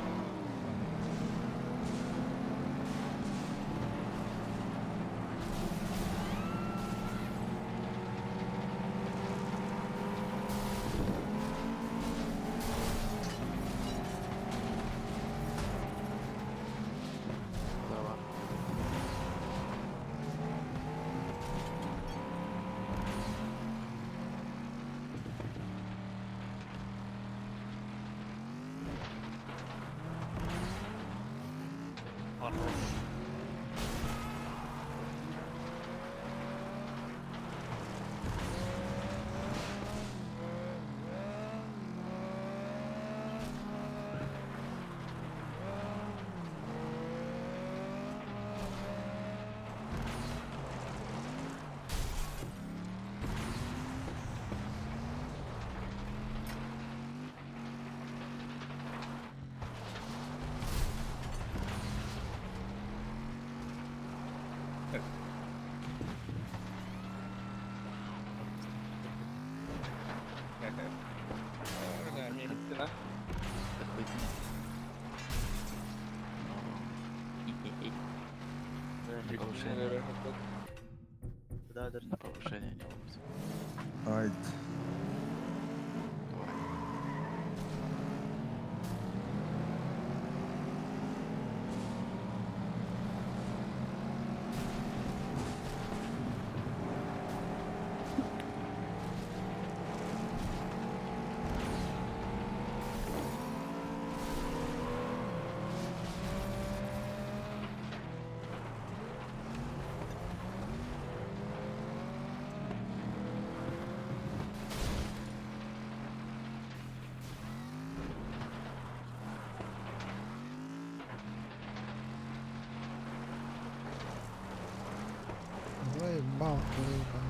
Давай.
Хорош.
Бля, не истина.
На повышение.
Да, да.
На повышение не лупит.
Айт.
Давай.
Давай банк, рыба.